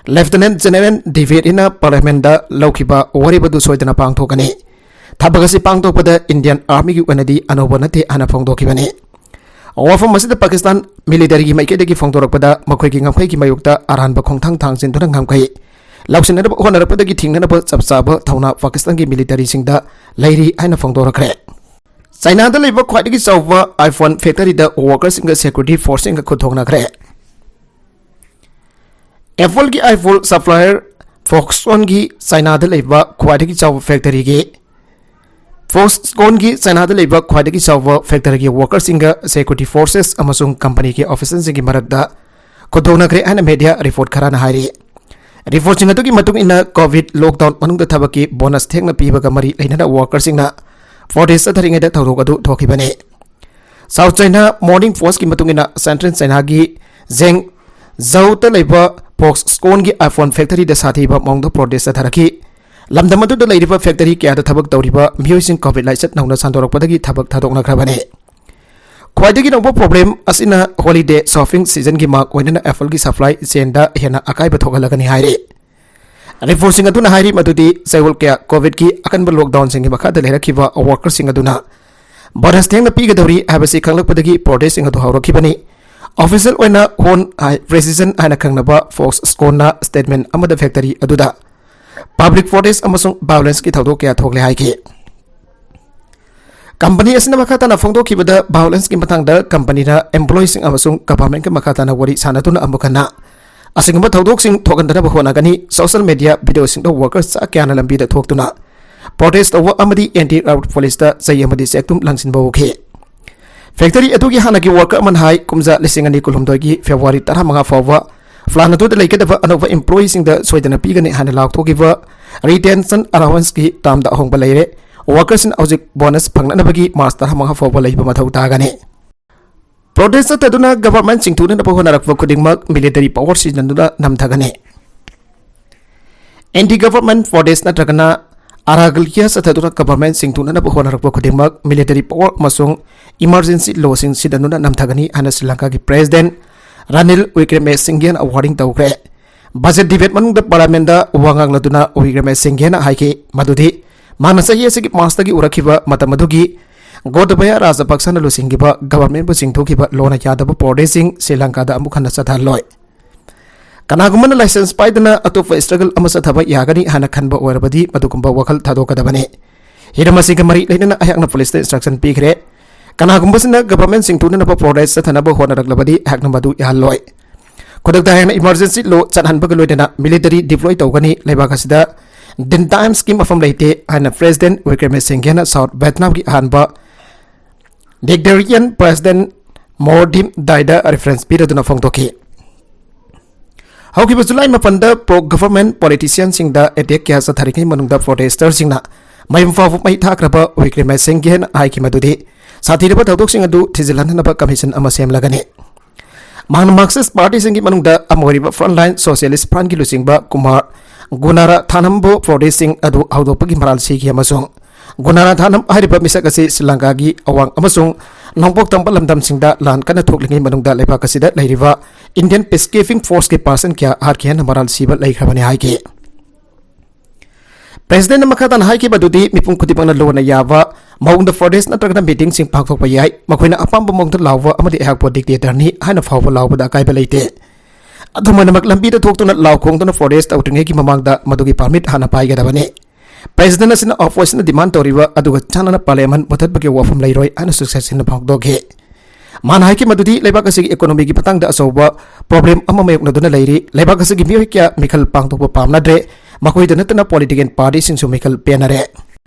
Lieutenant General David ꯏꯅ Parliament ꯗ ꯂꯧꯈꯤꯕ ꯋꯥꯔꯦꯞ ꯑꯗꯨ ꯁꯣꯏꯗꯅ ꯄꯥꯡꯊꯣꯛꯀꯅꯤ꯫ ꯊꯕꯛ ꯑꯁꯤ ꯄꯥꯡꯊꯣꯛꯄꯗ Indian Army ꯒꯤ ꯑꯣꯏꯅꯗꯤ ꯑꯅꯧꯕ ꯅꯠꯇꯦ ꯍꯥꯏꯅ ꯐꯣꯡꯗꯣꯛꯈꯤꯕꯅꯤ꯫ ꯋꯥꯐꯝ ꯑꯁꯤꯗ ꯄꯥꯀꯤꯁꯇꯥꯟ military ꯒꯤ ꯃꯥꯏꯀꯩꯗꯒꯤ ꯐꯣꯡꯗꯣꯔꯛꯄꯗ ꯃꯈꯣꯏꯒꯤ ꯉꯝꯈꯩꯒꯤ ꯃꯥꯌꯣꯛꯇ ꯑꯔꯥꯟꯕ ꯈꯣꯡꯊꯥꯡ ꯊꯥꯡꯖꯤꯟꯗꯨꯅ ꯉꯝꯈꯩ ꯂꯧꯁꯤꯟꯅꯅꯕ ꯍꯣꯠꯅꯔꯛꯄꯗꯒꯤ ꯊꯤꯡꯅꯅꯕ ꯆꯞ ꯆꯥꯕ ꯊꯧꯅꯥ ꯄꯥꯀꯤꯁꯇꯥꯟꯒꯤ military ꯁꯤꯡꯗ ꯂꯩꯔꯤ ꯍꯥꯏꯅ ꯐꯣꯡꯗꯣꯔꯛꯈ꯭ꯔꯦ꯫ ꯆꯥꯏꯅꯥꯗ ꯂꯩꯕ ꯈ꯭ꯋꯥꯏꯗꯒꯤ ꯆꯥꯎꯕ iPhone factory ꯗ worker ꯁꯤꯡꯒ security force ꯁꯤꯡꯒ ꯈꯨꯠꯊꯣꯛꯅꯈ꯭ꯔꯦ꯫ Apple ꯒꯤ iPhone supplier Foxconn ꯒꯤ ꯆꯥꯏꯅꯥꯗ ꯂꯩꯕ ꯈ꯭ꯋꯥꯏꯗꯒꯤ ꯆꯥꯎꯕ factory ꯒꯤ Foxconn ꯒꯤ ꯆꯥꯏꯅꯥꯗ ꯂꯩꯕ ꯈ꯭ꯋꯥꯏꯗꯒꯤ ꯆꯥꯎꯕ factory ꯒꯤ worker ꯁꯤꯡꯒ security forces ꯑꯃꯁꯨꯡ company ꯒꯤ official ꯁꯤꯡꯒꯤ ꯃꯔꯛꯇ ꯈꯨꯠꯊꯣꯛꯅꯈ꯭ꯔꯦ ꯍꯥꯏꯅ media report ꯈꯔꯅ ꯍꯥꯏꯔꯤ꯫ Report ꯁꯤꯡ ꯑꯗꯨꯒꯤ ꯃꯇꯨꯡ ꯏꯟꯅ, COVID lockdown ꯃꯅꯨꯡꯗ ꯊꯕꯛꯀꯤ bonus ꯊꯦꯡꯅ ꯄꯤꯕꯒ ꯃꯔꯤ ꯂꯩꯅꯅ worker ꯁꯤꯡꯅ protest ꯆꯠꯊꯔꯤꯉꯩꯗ ꯊꯧꯗꯣꯛ ꯑꯗꯨ ꯊꯣꯛꯈꯤꯕꯅꯤ꯫ South China Morning Post ꯀꯤ ꯃꯇꯨꯡ ꯏꯟꯅ, Central China ꯒꯤ Zhengzhou ꯗ ꯂꯩꯕ Foxconn ꯒꯤ iPhone factory ꯗ ꯁꯥꯊꯤꯕ ꯃꯑꯣꯡꯗ protest ꯆꯠꯊꯔꯛꯈꯤ꯫ ꯂꯝꯗꯝ ꯑꯗꯨꯗ ꯂꯩꯔꯤꯕ factory ꯀꯌꯥꯗ ꯊꯕꯛ ꯇꯧꯔꯤꯕ ꯃꯤꯑꯣꯏꯁꯤꯡ COVID ꯂꯥꯏꯆꯠ ꯅꯧꯅ ꯁꯟꯗꯣꯔꯛꯄꯗꯒꯤ ꯊꯕꯛ ꯊꯥꯗꯣꯛꯅꯈ꯭ꯔꯕꯅꯤ꯫ ꯈ꯭ꯋꯥꯏꯗꯒꯤ ꯅꯧꯕ problem ꯑꯁꯤꯅ holiday shopping season ꯒꯤ ꯃꯥꯡ ꯑꯣꯏꯅꯅ Apple ꯒꯤ supply chain ꯗ ꯍꯦꯟꯅ ꯑꯀꯥꯏꯕ ꯊꯣꯛꯍꯜꯂꯒꯅꯤ ꯍꯥꯏꯔꯤ꯫ Report ꯁꯤꯡ ꯑꯗꯨꯅ ꯍꯥꯏꯔꯤ ꯃꯗꯨꯗꯤ ꯆꯌꯣꯜ ꯀꯌꯥ COVID ꯀꯤ ꯑꯀꯟꯕ lockdown ꯁꯤꯡꯒꯤ ꯃꯈꯥꯗ ꯂꯩꯔꯛꯈꯤꯕ worker ꯁꯤꯡ ꯑꯗꯨꯅ bonus ꯊꯦꯡꯅ ꯄꯤꯒꯗꯧꯔꯤ ꯍꯥꯏꯕꯁꯤ ꯈꯪꯂꯛꯄꯗꯒꯤ protest ꯁꯤꯡ ꯑꯗꯨ ꯍꯧꯔꯛꯈꯤꯕꯅꯤ꯫ Official ꯑꯣꯏꯅ Hon Hai Precision ꯍꯥꯏꯅ ꯈꯪꯅꯕ Foxconn ꯅ statement ꯑꯃꯗ factory ꯑꯗꯨꯗ public protest ꯑꯃꯁꯨꯡ violence ꯀꯤ ꯊꯧꯗꯣꯛ ꯀꯌꯥ ꯊꯣꯛꯂꯦ ꯍꯥꯏꯈꯤ꯫ Company ꯑꯁꯤꯅ ꯃꯈꯥ ꯇꯥꯅ ꯐꯣꯡꯗꯣꯛꯈꯤꯕꯗ, violence ꯀꯤ ꯃꯇꯥꯡꯗ company ꯅ employee ꯁꯤꯡ ꯑꯃꯁꯨꯡ government ꯀ ꯃꯈꯥ ꯇꯥꯅ ꯋꯥꯔꯤ ꯁꯥꯅꯗꯨꯅ ꯑꯃꯨꯛ ꯍꯟꯅ ꯑꯁꯤꯒꯨꯝꯕ ꯊꯧꯗꯣꯛꯁꯤꯡ ꯊꯣꯛꯍꯟꯗꯅꯕ ꯍꯣꯠꯅꯒꯅꯤ꯫ Social media video ꯁꯤꯡꯗ workers ꯆꯥ ꯀꯌꯥꯅ ꯂꯝꯕꯤꯗ ꯊꯣꯛꯇꯨꯅ protest ꯇꯧꯕ ꯑꯃꯗꯤ anti riot police ꯇ ꯆꯩ ꯑꯃꯗꯤ ꯆꯦꯛꯇꯨꯝ ꯂꯪꯁꯤꯟꯕ ꯎꯈꯤ꯫ Factory ꯑꯗꯨꯒꯤ ꯍꯥꯟꯅꯒꯤ worker ꯑꯃꯅ ꯍꯥꯏ, ꯀꯨꯝꯖꯥ ꯂꯤꯁꯤꯡ ꯑꯅꯤ ꯀꯨꯟꯍꯨꯝꯗꯣꯏꯒꯤ February ꯇꯔꯥꯃꯉꯥ ꯐꯥꯎꯕ plant ꯑꯗꯨꯗ ꯂꯩꯒꯗꯕ ꯑꯅꯧꯕ employee ꯁꯤꯡꯗ ꯁꯣꯏꯗꯅ ꯄꯤꯒꯅꯤ ꯍꯥꯏꯅ ꯂꯥꯎꯊꯣꯛꯈꯤꯕ retention allowance ꯀꯤ term ꯗ ꯑꯍꯣꯡꯕ ꯂꯩꯔꯦ꯫ Workers ꯁꯤꯡ ꯍꯧꯖꯤꯛ bonus ꯐꯪꯅꯅꯕꯒꯤ March ꯇꯔꯥꯃꯉꯥ ꯐꯥꯎꯕ ꯂꯩꯕ ꯃꯊꯧ ꯇꯥꯒꯅꯤ꯫ Protest ꯆꯠꯊꯗꯨꯅ government ꯆꯤꯡꯊꯣꯛꯅꯅꯕ ꯍꯣꯠꯅꯔꯛꯄ ꯈꯨꯗꯤꯡꯃꯛ military power ꯁꯤꯖꯤꯟꯅꯗꯨꯅ ꯅꯝꯊꯒꯅꯤ꯫ Anti government protest ꯅꯠꯇ꯭ꯔꯒꯅ ꯑꯔꯥꯒꯂꯤꯌꯥ ꯆꯠꯊꯗꯨꯅ government ꯆꯤꯡꯊꯣꯛꯅꯅꯕ ꯍꯣꯠꯅꯔꯛꯄ ꯈꯨꯗꯤꯡꯃꯛ military power ꯑꯃꯁꯨꯡ emergency law ꯁꯤꯡ ꯁꯤꯖꯤꯟꯅꯗꯨꯅ ꯅꯝꯊꯒꯅꯤ ꯍꯥꯏꯅ Sri Lanka ꯒꯤ President Ranil Wickremesinghe ꯅ warning ꯇꯧꯈ꯭ꯔꯦ꯫ Budget debate ꯃꯅꯨꯡꯗ Parliament ꯋꯥ ꯉꯥꯡꯂꯗꯨꯅ ꯋꯤꯀ꯭ꯔꯦꯃꯦ ꯁꯤꯡꯘꯦꯅ ꯍꯥꯏꯈꯤ ꯃꯗꯨꯗꯤ ꯃꯍꯥꯛꯅ ꯆꯍꯤ ꯑꯁꯤꯒꯤ March ꯇꯒꯤ ꯎꯔꯛꯈꯤꯕ ꯃꯇꯝ ꯑꯗꯨꯒꯤ ꯒꯣꯇꯕꯌꯥ ꯔꯥꯖꯄꯛꯁꯅ ꯂꯨꯆꯤꯡꯈꯤꯕ government ꯄꯨ ꯆꯤꯡꯊꯣꯛꯈꯤꯕ ꯂꯣꯟꯅ ꯌꯥꯗꯕ ꯄ꯭ꯔꯣꯇꯦꯁꯁꯤꯡ ꯁ꯭ꯔꯤ ꯂꯪꯀꯥꯗ ꯑꯃꯨꯛ ꯍꯟꯅ ꯆꯠꯊꯍꯜꯂꯣꯏ꯫ ꯀꯅꯥꯒꯨꯝꯕꯅ license ꯄꯥꯏꯗꯅ ꯑꯇꯣꯞꯄ struggle ꯑꯃ ꯆꯠꯊꯕ ꯌꯥꯒꯅꯤ ꯍꯥꯏꯅ ꯈꯟꯕ ꯑꯣꯏꯔꯕꯗꯤ ꯃꯗꯨꯒꯨꯝꯕ ꯋꯥꯈꯜ ꯊꯥꯗꯣꯛꯀꯗꯕꯅꯤ꯫ ꯍꯤꯔꯝ ꯑꯁꯤꯒ ꯃꯔꯤ ꯂꯩꯅꯅ ꯑꯩꯍꯥꯛꯅ police ꯇ instruction ꯄꯤꯈ꯭ꯔꯦ꯫ ꯀꯅꯥꯒꯨꯝꯕꯁꯤꯅ government ꯆꯤꯡꯊꯣꯛꯅꯅꯕ protest ꯆꯠꯊꯅꯕ ꯍꯣꯠꯅꯔꯛꯂꯕꯗꯤ ꯑꯩꯍꯥꯛꯅ ꯃꯗꯨ ꯌꯥꯍꯜꯂꯣꯏ꯫ ꯈꯨꯗꯛꯇ ꯑꯩꯍꯥꯛꯅ emergency law ꯆꯠꯍꯟꯕꯒ ꯂꯣꯏꯅꯅ military deploy ꯇꯧꯒꯅꯤ꯫ ꯂꯩꯕꯥꯛ ꯑꯁꯤꯗ daytime scheme ꯃꯐꯝ ꯂꯩꯇꯦ ꯍꯥꯏꯅ President ꯋꯤꯀ꯭ꯔꯦꯃꯦ ꯁꯤꯡꯘꯦꯅ South Vietnam ꯒꯤ ꯑꯍꯥꯟꯕ dictatorial President ꯃꯣꯔꯗꯤꯝ ꯗꯥꯏꯗ reference ꯄꯤꯔꯗꯨꯅ ꯐꯣꯡꯗꯣꯛꯈꯤ꯫ ꯍꯧꯈꯤꯕ July ꯃꯥꯄꯟꯗ pro government politician ꯁꯤꯡꯗ attack ꯀꯌꯥ ꯆꯠꯊꯔꯤꯉꯩ ꯃꯅꯨꯡꯗ protester ꯁꯤꯡꯅ ꯃꯌꯨꯝ ꯐꯥꯎꯕ ꯃꯩ ꯊꯥꯈ꯭ꯔꯕ ꯋꯤꯀ꯭ꯔꯦꯃꯦ ꯁꯤꯡꯘꯦꯅ ꯍꯥꯏꯈꯤ ꯃꯗꯨꯗꯤ ꯁꯥꯊꯤꯔꯕ ꯊꯧꯗꯣꯛꯁꯤꯡ ꯑꯗꯨ ꯊꯤꯖꯤꯜꯍꯟꯅꯕ commission ꯑꯃ ꯁꯦꯝꯂꯒꯅꯤ꯫ ꯃꯍꯥꯛꯅ Marxist party ꯁꯤꯡꯒꯤ ꯃꯅꯨꯡꯗ ꯑꯃ ꯑꯣꯏꯔꯤꯕ Frontline Socialist Front ꯀꯤ ꯂꯨꯆꯤꯡꯕ ꯀꯨꯃꯥꯔ ꯒꯨꯅꯥꯔꯥ ꯊꯥꯅꯝꯕꯨ protest ꯁꯤꯡ ꯑꯗꯨ ꯍꯧꯗꯣꯛꯄꯒꯤ ꯃꯔꯥꯜ ꯁꯤꯈꯤ ꯑꯃꯁꯨꯡ ꯒꯨꯅꯥꯔꯥ ꯊꯥꯅꯝ ꯍꯥꯏꯔꯤꯕ ꯃꯤꯁꯛ ꯑꯁꯤ ꯁ꯭ꯔꯤ ꯂꯪꯀꯥꯒꯤ ꯑꯋꯥꯡ ꯑꯃꯁꯨꯡ ꯅꯣꯡꯄꯣꯛ ꯊꯪꯕ ꯂꯝꯗꯝꯁꯤꯡꯗ ꯂꯥꯟ ꯀꯟꯅ ꯊꯣꯛꯂꯤꯉꯩ ꯃꯅꯨꯡꯗ ꯂꯩꯕꯥꯛ ꯑꯁꯤꯗ ꯂꯩꯔꯤꯕ Indian peacekeeping force ꯀꯤ person ꯀꯌꯥ ꯍꯥꯠꯈꯤ ꯍꯥꯏꯅ ꯃꯔꯥꯜ ꯁꯤꯕ ꯂꯩꯈ꯭ꯔꯕꯅꯤ ꯍꯥꯏꯈꯤ꯫ President ꯅ ꯃꯈꯥ ꯇꯥꯅ ꯍꯥꯏꯈꯤꯕꯗꯨꯗꯤ ꯃꯤꯄꯨꯝ ꯈꯨꯗꯤꯡꯃꯛꯅ ꯂꯣꯟꯅ ꯌꯥꯕ ꯃꯑꯣꯡꯗ protest ꯅꯠꯇ꯭ꯔꯒꯅ meeting ꯁꯤꯡ ꯄꯥꯡꯊꯣꯛꯄ ꯌꯥꯏ꯫ ꯃꯈꯣꯏꯅ ꯑꯄꯥꯝꯕ ꯃꯑꯣꯡꯗ ꯂꯥꯎꯕ ꯑꯃꯗꯤ ꯑꯩꯍꯥꯛꯄꯨ dictator ꯅꯤ ꯍꯥꯏꯅ ꯐꯥꯎꯕ ꯂꯥꯎꯕꯗ ꯑꯀꯥꯏꯕ ꯂꯩꯇꯦ꯫ ꯑꯗꯨꯃꯥꯏꯅꯃꯛ ꯂꯝꯕꯤꯗ ꯊꯣꯛꯇꯨꯅ ꯂꯥꯎ ꯈꯣꯡꯗꯨꯅ protest ꯇꯧꯗ꯭ꯔꯤꯉꯩꯒꯤ ꯃꯃꯥꯡꯗ ꯃꯗꯨꯒꯤ permit ꯍꯥꯟꯅ ꯄꯥꯏꯒꯗꯕꯅꯤ꯫ President ꯑꯁꯤꯅ opposition ꯅ demand ꯇꯧꯔꯤꯕ ꯑꯗꯨꯒ ꯆꯥꯟꯅꯅ Parliament ꯃꯨꯊꯠꯄꯒꯤ ꯋꯥꯐꯝ ꯂꯩꯔꯣꯏ ꯍꯥꯏꯅꯁꯨ ꯁꯦꯛꯁꯟꯅ ꯐꯣꯡꯗꯣꯛꯈꯤ꯫ ꯃꯥꯅ ꯍꯥꯏꯈꯤ ꯃꯗꯨꯗꯤ ꯂꯩꯕꯥꯛ ꯑꯁꯤꯒꯤ economy ꯒꯤ ꯃꯇꯥꯡꯗ ꯑꯆꯧꯕ problem ꯑꯃ ꯃꯥꯌꯣꯛꯅꯗꯨꯅ ꯂꯩꯔꯤ꯫ ꯂꯩꯕꯥꯛ ꯑꯁꯤꯒꯤ ꯃꯤꯑꯣꯏ ꯀꯌꯥ ꯃꯤꯈꯜ ꯄꯥꯡꯊꯣꯛꯄ ꯄꯥꯝꯅꯗ꯭ꯔꯦ꯫ ꯃꯈꯣꯏꯗ ꯅꯠꯇꯅ political party ꯁꯤꯡꯁꯨ ꯃꯤꯈꯜ ꯄꯦꯟꯅꯔꯦ꯫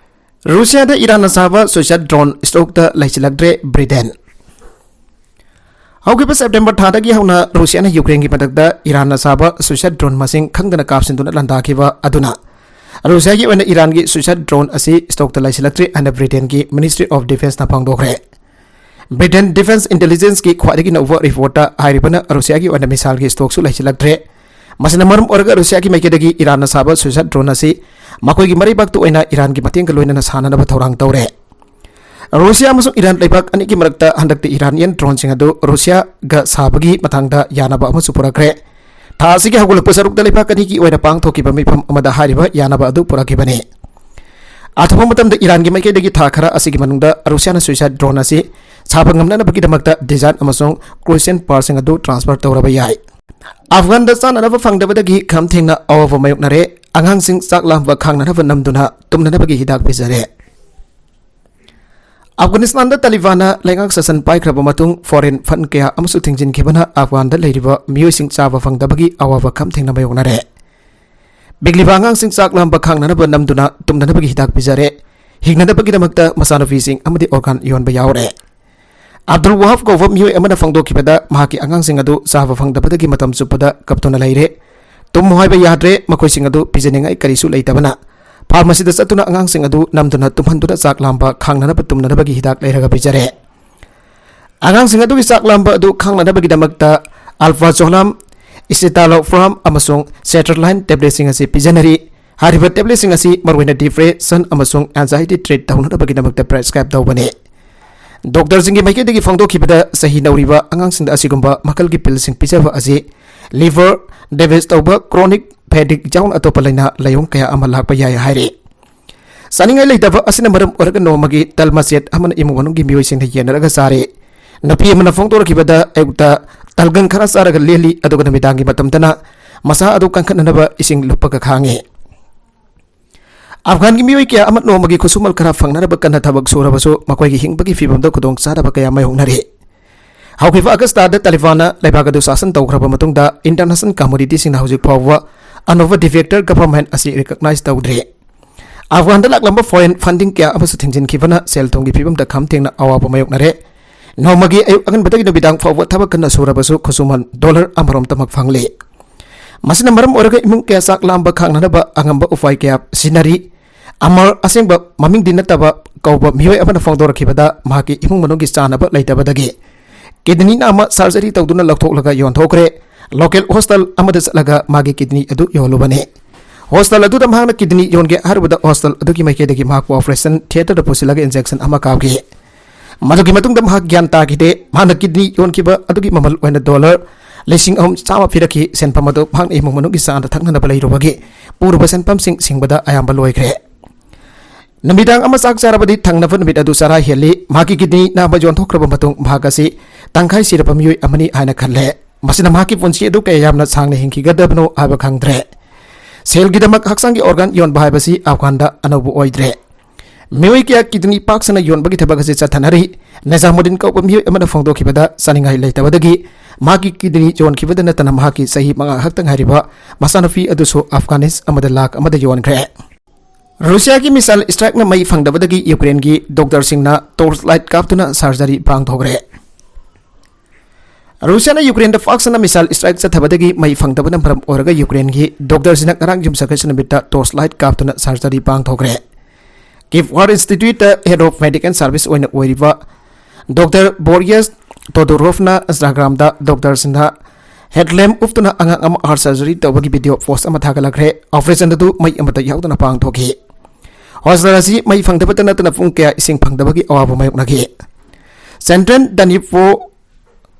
ꯔꯨꯁꯤꯌꯥꯗ ꯏꯔꯥꯟꯅ ꯁꯥꯕ suicide drone stock ꯇ ꯂꯩꯁꯤꯜꯂꯛꯇ꯭ꯔꯦ ꯕ꯭ꯔꯤꯇꯦꯟ꯫ ꯍꯧꯈꯤꯕ September ꯊꯥꯗꯒꯤ ꯍꯧꯅ ꯔꯨꯁꯤꯌꯥꯅ ꯌꯨꯀ꯭ꯔꯦꯟꯒꯤ ꯃꯊꯛꯇ ꯏꯔꯥꯟꯅ ꯁꯥꯕ suicide drone ꯃꯁꯤꯡ ꯈꯪꯗꯅ ꯀꯥꯞꯁꯤꯟꯗꯨꯅ ꯂꯥꯟꯗꯥꯈꯤꯕ ꯑꯗꯨꯅ ꯔꯨꯁꯤꯌꯥꯒꯤ ꯑꯣꯏꯅ ꯏꯔꯥꯟꯒꯤ suicide drone ꯑꯁꯤ stock ꯇ ꯂꯩꯁꯤꯜꯂꯛꯇ꯭ꯔꯦ ꯍꯥꯏꯅ ꯕ꯭ꯔꯤꯇꯦꯟꯒꯤ Ministry of Defence ꯅ ꯐꯣꯡꯗꯣꯛꯈ꯭ꯔꯦ꯫ ꯕ꯭ꯔꯤꯇꯦꯟ Defence Intelligence ꯀꯤ ꯈ꯭ꯋꯥꯏꯗꯒꯤ ꯅꯧꯕ report ꯇ ꯍꯥꯏꯔꯤꯕꯅ ꯔꯨꯁꯤꯌꯥꯒꯤ ꯑꯣꯏꯅ missile ꯒꯤ stock ꯁꯨ ꯂꯩꯁꯤꯜꯂꯛꯇ꯭ꯔꯦ꯫ ꯃꯁꯤꯅ ꯃꯔꯝ ꯑꯣꯏꯔꯒ ꯔꯨꯁꯤꯌꯥꯒꯤ ꯃꯥꯏꯀꯩꯗꯒꯤ ꯏꯔꯥꯟꯅ ꯁꯥꯕ suicide drone ꯑꯁꯤ ꯃꯈꯣꯏꯒꯤ ꯃꯔꯩꯕꯥꯛꯇ ꯑꯣꯏꯅ ꯏꯔꯥꯟꯒꯤ ꯃꯇꯦꯡꯒ ꯂꯣꯏꯅꯅ ꯁꯥꯟꯅꯅꯕ ꯊꯧꯔꯥꯡ ꯇꯧꯔꯦ꯫ ꯔꯨꯁꯤꯌꯥ ꯑꯃꯁꯨꯡ ꯏꯔꯥꯟ ꯂꯩꯕꯥꯛ ꯑꯅꯤꯒꯤ ꯃꯔꯛꯇ ꯍꯟꯗꯛꯇ ꯏꯔꯥꯅꯤꯌꯟ drone ꯁꯤꯡ ꯑꯗꯨ ꯔꯨꯁꯤꯌꯥꯒ ꯁꯥꯕꯒꯤ ꯃꯇꯥꯡꯗ ꯌꯥꯅꯕ ꯑꯃꯁꯨ ꯄꯨꯔꯛꯈ꯭ꯔꯦ꯫ ꯊꯥ ꯑꯁꯤꯒꯤ ꯍꯧꯒꯠꯂꯛꯄ ꯁꯔꯨꯛꯇ ꯂꯩꯕꯥꯛ ꯑꯅꯤꯒꯤ ꯑꯣꯏꯅ ꯄꯥꯡꯊꯣꯛꯈꯤꯕ ꯃꯤꯐꯝ ꯑꯃꯗ ꯍꯥꯏꯔꯤꯕ ꯌꯥꯅꯕ ꯑꯗꯨ ꯄꯨꯔꯛꯈꯤꯕꯅꯤ꯫ ꯑꯊꯨꯕ ꯃꯇꯝꯗ ꯏꯔꯥꯟꯒꯤ ꯃꯥꯏꯀꯩꯗꯒꯤ ꯊꯥ ꯈꯔ ꯑꯁꯤꯒꯤ ꯃꯅꯨꯡꯗ ꯔꯨꯁꯤꯌꯥꯅ suicide drone ꯑꯁꯤ ꯁꯥꯕ ꯉꯝꯅꯅꯕꯒꯤꯗꯃꯛꯇ design ꯑꯃꯁꯨꯡ crucial partꯁꯤꯡ ꯑꯗꯨ transfer ꯇꯧꯔꯕ ꯌꯥꯏ꯫ ꯑꯐꯒꯥꯟꯗ ꯆꯥꯅꯅꯕ ꯐꯪꯗꯕꯗꯒꯤ ꯈꯝ ꯊꯦꯡꯅ ꯑꯋꯥꯕ ꯃꯥꯌꯣꯛꯅꯔꯦ꯫ ꯑꯉꯥꯡꯁꯤꯡ ꯆꯥꯛ ꯂꯥꯝꯕ ꯈꯥꯡꯅꯅꯕ ꯅꯝꯗꯨꯅ ꯇꯨꯝꯅꯅꯕꯒꯤ ꯍꯤꯗꯥꯛ ꯄꯤꯖꯔꯦ꯫ ꯑꯐꯒꯥꯅꯤꯁꯇꯥꯟꯗ ꯇꯥꯂꯤꯕꯥꯟꯅ ꯂꯩꯉꯥꯛ ꯁꯥꯁꯟ ꯄꯥꯏꯈ꯭ꯔꯕ ꯃꯇꯨꯡ foreign fund ꯀꯌꯥ ꯑꯃꯁꯨ ꯊꯤꯡꯖꯤꯟꯈꯤꯕꯅ ꯑꯐꯒꯥꯟꯗ ꯂꯩꯔꯤꯕ ꯃꯤꯑꯣꯏꯁꯤꯡ ꯆꯥꯕ ꯐꯪꯗꯕꯒꯤ ꯑꯋꯥꯕ ꯈꯝ ꯊꯦꯡꯅ ꯃꯥꯌꯣꯛꯅꯔꯦ꯫ ꯄꯤꯛꯂꯤꯕ ꯑꯉꯥꯡꯁꯤꯡ ꯆꯥꯛ ꯂꯥꯝꯕ ꯈꯥꯡꯅꯅꯕ ꯅꯝꯗꯨꯅ ꯇꯨꯝꯅꯅꯕꯒꯤ ꯍꯤꯗꯥꯛ ꯄꯤꯖꯔꯦ꯫ ꯍꯤꯡꯅꯅꯕꯒꯤꯗꯃꯛꯇ ꯃꯆꯥꯅꯨꯄꯤꯁꯤꯡ ꯑꯃꯗꯤ organ ꯌꯣꯟꯕ ꯌꯥꯎꯔꯦ꯫ ꯑꯕꯗꯨꯜ ꯋꯥꯍꯥꯕ ꯀꯧꯕ ꯃꯤꯑꯣꯏ ꯑꯃꯅ ꯐꯣꯡꯗꯣꯛꯈꯤꯕꯗ, ꯃꯍꯥꯛꯀꯤ ꯑꯉꯥꯡꯁꯤꯡ ꯑꯗꯨ ꯆꯥꯕ ꯐꯪꯗꯕꯗꯒꯤ ꯃꯇꯝ ꯆꯨꯞꯄꯗ ꯀꯞꯇꯨꯅ ꯂꯩꯔꯦ꯫ ꯇꯨꯝꯃꯨ ꯍꯥꯏꯕ ꯌꯥꯗ꯭ꯔꯦ, ꯃꯈꯣꯏꯁꯤꯡ ꯑꯗꯨ ꯄꯤꯖꯅꯤꯡꯉꯥꯏ ꯀꯔꯤꯁꯨ ꯂꯩꯇꯕꯅ꯫ Pharmacyꯗ ꯆꯠꯇꯨꯅ ꯑꯉꯥꯡꯁꯤꯡ ꯑꯗꯨ ꯅꯝꯗꯨꯅ ꯇꯨꯝꯍꯟꯗꯨꯅ ꯆꯥꯛ ꯂꯥꯝꯕ ꯈꯥꯡꯅꯅꯕ ꯇꯨꯝꯅꯅꯕꯒꯤ ꯍꯤꯗꯥꯛ ꯂꯩꯔꯒ ꯄꯤꯖꯔꯦ꯫ ꯑꯉꯥꯡꯁꯤꯡ ꯑꯗꯨꯒꯤ ꯆꯥꯛ ꯂꯥꯝꯕ ꯑꯗꯨ ꯈꯥꯡꯅꯅꯕꯒꯤꯗꯃꯛꯇ alprazolam, escitalopram ꯑꯃꯁꯨꯡ sertraline tabletꯁꯤꯡ ꯑꯁꯤ ꯄꯤꯖꯅꯔꯤ꯫ ꯍꯥꯏꯔꯤꯕ tabletꯁꯤꯡ ꯑꯁꯤ ꯃꯔꯨꯑꯣꯏꯅ depression ꯑꯃꯁꯨꯡ anxiety treat ꯇꯧꯅꯅꯕꯒꯤꯗꯃꯛꯇ prescribe ꯇꯧꯕꯅꯤ꯫ ꯗꯣꯛꯇꯔꯁꯤꯡꯒꯤ ꯃꯥꯏꯀꯩꯗꯒꯤ ꯐꯣꯡꯗꯣꯛꯈꯤꯕꯗ, ꯆꯍꯤ ꯅꯧꯔꯤꯕ ꯑꯉꯥꯡꯁꯤꯡꯗ ꯑꯁꯤꯒꯨꯝꯕ ꯃꯈꯜꯒꯤ pillꯁꯤꯡ ꯄꯤꯖꯕ ꯑꯁꯤ liver damage ꯇꯧꯕ, chronic fatigue ꯌꯥꯎꯅ ꯑꯇꯣꯞꯄ ꯂꯥꯏꯅꯥ ꯂꯥꯏꯑꯣꯡ ꯀꯌꯥ ꯑꯃ ꯂꯥꯛꯄ ꯌꯥꯏ ꯍꯥꯏꯔꯤ꯫ ꯆꯥꯅꯤꯡꯉꯥꯏ ꯂꯩꯇꯕ ꯑꯁꯤꯅ ꯃꯔꯝ ꯑꯣꯏꯔꯒ ꯅꯣꯡꯃꯒꯤ ꯇꯜ ꯃꯆꯦꯠ ꯑꯃꯅ ꯏꯃꯨꯡ ꯃꯅꯨꯡꯒꯤ ꯃꯤꯑꯣꯏꯁꯤꯡꯅ ꯌꯦꯟꯅꯔꯒ ꯆꯥꯔꯤ꯫ ꯅꯨꯄꯤ ꯑꯃꯅ ꯐꯣꯡꯗꯣꯔꯛꯈꯤꯕꯗ, ꯑꯌꯨꯛꯇ ꯇꯜꯒꯪ ꯈꯔ ꯆꯥꯔꯒ ꯂꯦꯜꯂꯤ, ꯑꯗꯨꯒ ꯅꯨꯃꯤꯗꯥꯡꯒꯤ ꯃꯇꯝꯗꯅ ꯃꯁꯥ ꯑꯗꯨ ꯀꯟꯈꯠꯅꯅꯕ ꯏꯁꯤꯡ ꯂꯨꯞꯄꯒ ꯈꯥꯡꯉꯤ꯫ ꯑꯐꯒꯥꯟꯒꯤ ꯃꯤꯑꯣꯏ ꯀꯌꯥ ꯑꯃ ꯅꯣꯡꯃꯒꯤ ꯈꯨꯠꯁꯨꯃꯜ ꯈꯔ ꯐꯪꯅꯅꯕ ꯀꯟꯅ ꯊꯕꯛ ꯁꯨꯔꯕꯁꯨ, ꯃꯈꯣꯏꯒꯤ ꯍꯤꯡꯕꯒꯤ ꯐꯤꯕꯝꯗ ꯈꯨꯗꯣꯡꯆꯥꯗꯕ ꯀꯌꯥ ꯃꯥꯌꯣꯛꯅꯔꯤ꯫ ꯍꯧꯈꯤꯕ ꯑꯒꯁꯇꯥꯗ ꯇꯥꯂꯤꯕꯥꯟꯅ ꯂꯩꯕꯥꯛ ꯑꯗꯨ ꯁꯥꯁꯟ ꯇꯧꯈ꯭ꯔꯕ ꯃꯇꯨꯡꯗ, international communityꯁꯤꯡꯅ ꯍꯧꯖꯤꯛ ꯐꯥꯎꯕ ꯑꯅꯧꯕ de facto government ꯑꯁꯤ recognize ꯇꯧꯗ꯭ꯔꯤ꯫ ꯑꯐꯒꯥꯟꯗ ꯂꯥꯛꯂꯝꯕ foreign funding ꯀꯌꯥ ꯑꯃꯁꯨ ꯊꯤꯡꯖꯤꯟꯈꯤꯕꯅ ꯁꯦꯜ ꯊꯨꯝꯒꯤ ꯐꯤꯕꯝꯗ ꯈꯝ ꯊꯦꯡꯅ ꯑꯋꯥꯕ ꯃꯥꯌꯣꯛꯅꯔꯦ꯫ ꯅꯣꯡꯃꯒꯤ ꯑꯌꯨꯛ ꯑꯉꯟꯕꯗꯒꯤ ꯅꯨꯃꯤꯗꯥꯡ ꯐꯥꯎꯕ ꯊꯕꯛ ꯀꯟꯅ ꯁꯨꯔꯕꯁꯨ, ꯈꯨꯠꯁꯨꯃꯟ dollar ꯑꯃꯔꯣꯝꯇꯃꯛ ꯐꯪꯂꯤ꯫ ꯃꯁꯤꯅ ꯃꯔꯝ ꯑꯣꯏꯔꯒ ꯏꯃꯨꯡ ꯀꯌꯥ ꯆꯥꯛ ꯂꯥꯝꯕ ꯈꯥꯡꯅꯅꯕ ꯑꯉꯝꯕ ꯎꯄꯥꯏ ꯀꯌꯥ ꯁꯤꯖꯤꯟꯅꯔꯤ꯫ ꯑꯃꯔ, ꯑꯁꯦꯡꯕ ꯃꯃꯤꯡꯗꯤ ꯅꯠꯇꯕ, ꯀꯧꯕ ꯃꯤꯑꯣꯏ ꯑꯃꯅ ꯐꯣꯡꯗꯣꯔꯛꯈꯤꯕꯗ, ꯃꯍꯥꯛꯀꯤ ꯏꯃꯨꯡ ꯃꯅꯨꯡꯒꯤ ꯆꯥꯅꯕ ꯂꯩꯇꯕꯗꯒꯤ kidney ꯅꯥꯝꯃ surgery ꯇꯧꯗꯨꯅ ꯂꯧꯊꯣꯛꯂꯒ ꯌꯣꯟꯊꯣꯛꯈ꯭ꯔꯦ꯫ Local hospital ꯑꯃꯗ ꯆꯠꯂꯒ ꯃꯥꯒꯤ kidney ꯑꯗꯨ ꯌꯣꯜꯂꯨꯕꯅꯤ꯫ Hospital ꯑꯗꯨꯗ ꯃꯍꯥꯛꯅ kidney ꯌꯣꯟꯒꯦ ꯍꯥꯏꯔꯨꯕꯗ, hospital ꯑꯗꯨꯒꯤ ꯃꯥꯏꯀꯩꯗꯒꯤ ꯃꯍꯥꯛꯄꯨ operation theatreꯗ ꯄꯨꯁꯤꯜꯂꯒ injection ꯑꯃ ꯀꯥꯞꯈꯤ꯫ ꯃꯗꯨꯒꯤ ꯃꯇꯨꯡꯗ ꯃꯍꯥꯛ ꯒ꯭ꯌꯥꯟ ꯇꯥꯈꯤꯗꯦ꯫ ꯃꯍꯥꯛꯅ kidney ꯌꯣꯟꯈꯤꯕ ꯑꯗꯨꯒꯤ ꯃꯃꯜ ꯑꯣꯏꯅ dollar ꯂꯤꯁꯤꯡ ꯑꯍꯨꯝ ꯆꯥꯝꯃ ꯄꯤꯔꯛꯈꯤ꯫ ꯁꯦꯟꯐꯝ ꯑꯗꯨ ꯃꯍꯥꯛꯅ ꯏꯃꯨꯡ ꯃꯅꯨꯡꯒꯤ ꯆꯥꯅ ꯊꯛꯅꯅꯕ ꯂꯩꯔꯨꯕꯒꯤ ꯄꯨꯔꯨꯕ ꯁꯦꯟꯐꯝꯁꯤꯡ ꯁꯤꯡꯕꯗ ꯑꯌꯥꯝꯕ ꯂꯣꯏꯈ꯭ꯔꯦ꯫ ꯅꯨꯃꯤꯗꯥꯡ ꯑꯃ ꯆꯥꯛ ꯆꯥꯔꯕꯗꯤ ꯊꯪꯅꯕ ꯅꯨꯃꯤꯠ ꯑꯗꯨ ꯆꯔꯥ ꯍꯦꯜꯂꯤ꯫ ꯃꯍꯥꯛꯀꯤ ꯀꯤꯗꯅꯤ ꯅꯥꯝꯃ ꯌꯣꯟꯊꯣꯛꯈ꯭ꯔꯕ ꯃꯇꯨꯡ ꯃꯍꯥꯛ ꯑꯁꯤ ꯇꯪꯈꯥꯏ ꯁꯤꯔꯕ ꯃꯤꯑꯣꯏ ꯑꯃꯅꯤ ꯍꯥꯏꯅ ꯈꯜꯂꯦ꯫ ꯃꯁꯤꯅ ꯃꯍꯥꯛꯀꯤ ꯄꯨꯟꯁꯤ ꯑꯗꯨ ꯀꯌꯥ ꯌꯥꯝꯅ ꯁꯥꯡꯅ ꯍꯤꯡꯈꯤꯒꯗꯕꯅꯣ ꯍꯥꯏꯕ ꯈꯪꯗ꯭ꯔꯦ꯫ ꯁꯦꯜꯒꯤꯗꯃꯛ ꯍꯛꯆꯥꯡꯒꯤ ꯑꯣꯔꯒꯥꯟ ꯌꯣꯟꯕ ꯍꯥꯏꯕꯁꯤ ꯑꯐꯒꯥꯟꯗ ꯑꯅꯧꯕ ꯑꯣꯏꯗ꯭ꯔꯦ꯫ ꯃꯤꯑꯣꯏ ꯀꯌꯥ ꯀꯤꯗꯅꯤ ꯄꯥꯛ ꯁꯟꯅ ꯌꯣꯟꯕꯒꯤ ꯊꯕꯛ ꯑꯁꯤ ꯆꯠꯊꯅꯔꯤ꯫ ꯅꯤꯖꯥꯃꯨꯗꯤꯟ ꯀꯧꯕ ꯃꯤꯑꯣꯏ ꯑꯃꯅ ꯐꯣꯡꯗꯣꯛꯈꯤꯕꯗ, ꯆꯥꯅꯤꯡꯉꯥꯏ ꯂꯩꯇꯕꯗꯒꯤ ꯃꯍꯥꯛꯀꯤ ꯀꯤꯗꯅꯤ ꯌꯣꯟꯈꯤꯕꯗ ꯅꯠꯇꯅ ꯃꯍꯥꯛꯀꯤ ꯆꯍꯤ ꯃꯉꯥ ꯈꯛꯇ ꯉꯥꯏꯔꯤꯕ ꯃꯆꯥꯅꯨꯄꯤ ꯑꯗꯨꯁꯨ ꯑꯐꯒꯥꯅꯤꯁ ꯑꯃꯗ ꯂꯥꯛ ꯑꯃꯗ ꯌꯣꯟꯈ꯭ꯔꯦ꯫ ꯔꯨꯁꯤꯌꯥꯒꯤ ꯃꯤꯁꯥꯏꯜ ꯁ꯭ꯇ꯭ꯔꯥꯏꯛꯅ ꯃꯩ ꯐꯪꯗꯕꯗꯒꯤ ꯌꯨꯀ꯭ꯔꯦꯟꯒꯤ ꯗꯣꯛꯇꯔꯁꯤꯡꯅ ꯇꯣꯔꯆ ꯂꯥꯏꯠ ꯀꯥꯞꯇꯨꯅ ꯁꯔꯖꯔꯤ ꯄꯥꯡꯊꯣꯛꯈ꯭ꯔꯦ꯫ ꯔꯨꯁꯤꯌꯥꯅ ꯌꯨꯀ꯭ꯔꯦꯟꯗ ꯄꯥꯛ ꯁꯟꯅ ꯃꯤꯁꯥꯏꯜ ꯁ꯭ꯇ꯭ꯔꯥꯏꯛ ꯆꯠꯊꯕꯗꯒꯤ ꯃꯩ ꯐꯪꯗꯕꯅ ꯃꯔꯝ ꯑꯣꯏꯔꯒ ꯌꯨꯀ꯭ꯔꯦꯟꯒꯤ ꯗꯣꯛꯇꯔꯁꯤꯡꯅ ꯉꯔꯥꯡ ꯌꯨꯝꯁꯀꯩꯁ ꯅꯨꯃꯤꯠꯇ ꯇꯣꯔꯆ ꯂꯥꯏꯠ ꯀꯥꯞꯇꯨꯅ ꯁꯔꯖꯔꯤ ꯄꯥꯡꯊꯣꯛꯈ꯭ꯔꯦ꯫ ꯀꯤꯞ ꯋꯥꯔ ꯏꯟꯁꯇꯤꯇ꯭ꯌꯨꯠꯇ ꯍꯦꯗ ꯑꯣꯐ ꯃꯦꯗꯤꯀꯦꯜ ꯁꯥꯔꯚꯤꯁ ꯑꯣꯏꯅ ꯑꯣꯏꯔꯤꯕ ꯗꯣꯛꯇꯔ ꯕꯣꯔꯤꯌꯁ ꯇꯣꯗꯣꯔꯣꯐꯅ ꯏꯟꯁꯇꯥꯒ꯭ꯔꯥꯝꯗ ꯗꯣꯛꯇꯔꯁꯤꯡꯅ ꯍꯦꯗꯂꯦꯝ ꯎꯞꯇꯨꯅ ꯑꯉꯥꯡ ꯑꯃ ꯍꯥꯔꯠ ꯁꯔꯖꯔꯤ ꯇꯧꯕꯒꯤ ꯚꯤꯗꯤꯑꯣ ꯄꯣꯁ ꯑꯃ ꯊꯥꯒꯠꯂꯛꯈ꯭ꯔꯦ꯫ ꯑꯣꯄꯔꯦꯁꯟ ꯑꯗꯨ ꯃꯩ ꯑꯃꯠꯇ ꯌꯥꯎꯗꯅ ꯄꯥꯡꯊꯣꯛꯈꯤ꯫ ꯍꯣꯁꯄꯤꯇꯥꯜ ꯑꯁꯤ ꯃꯩ ꯐꯪꯗꯕꯇ ꯅꯠꯇꯅ ꯄꯨꯡ ꯀꯌꯥ ꯏꯁꯤꯡ ꯐꯪꯗꯕꯒꯤ ꯑꯋꯥꯕ ꯃꯥꯌꯣꯛꯅꯈꯤ꯫ ꯁꯦꯟꯇ꯭ꯔꯦꯜ ꯗꯅꯤꯄ꯭ꯔꯣ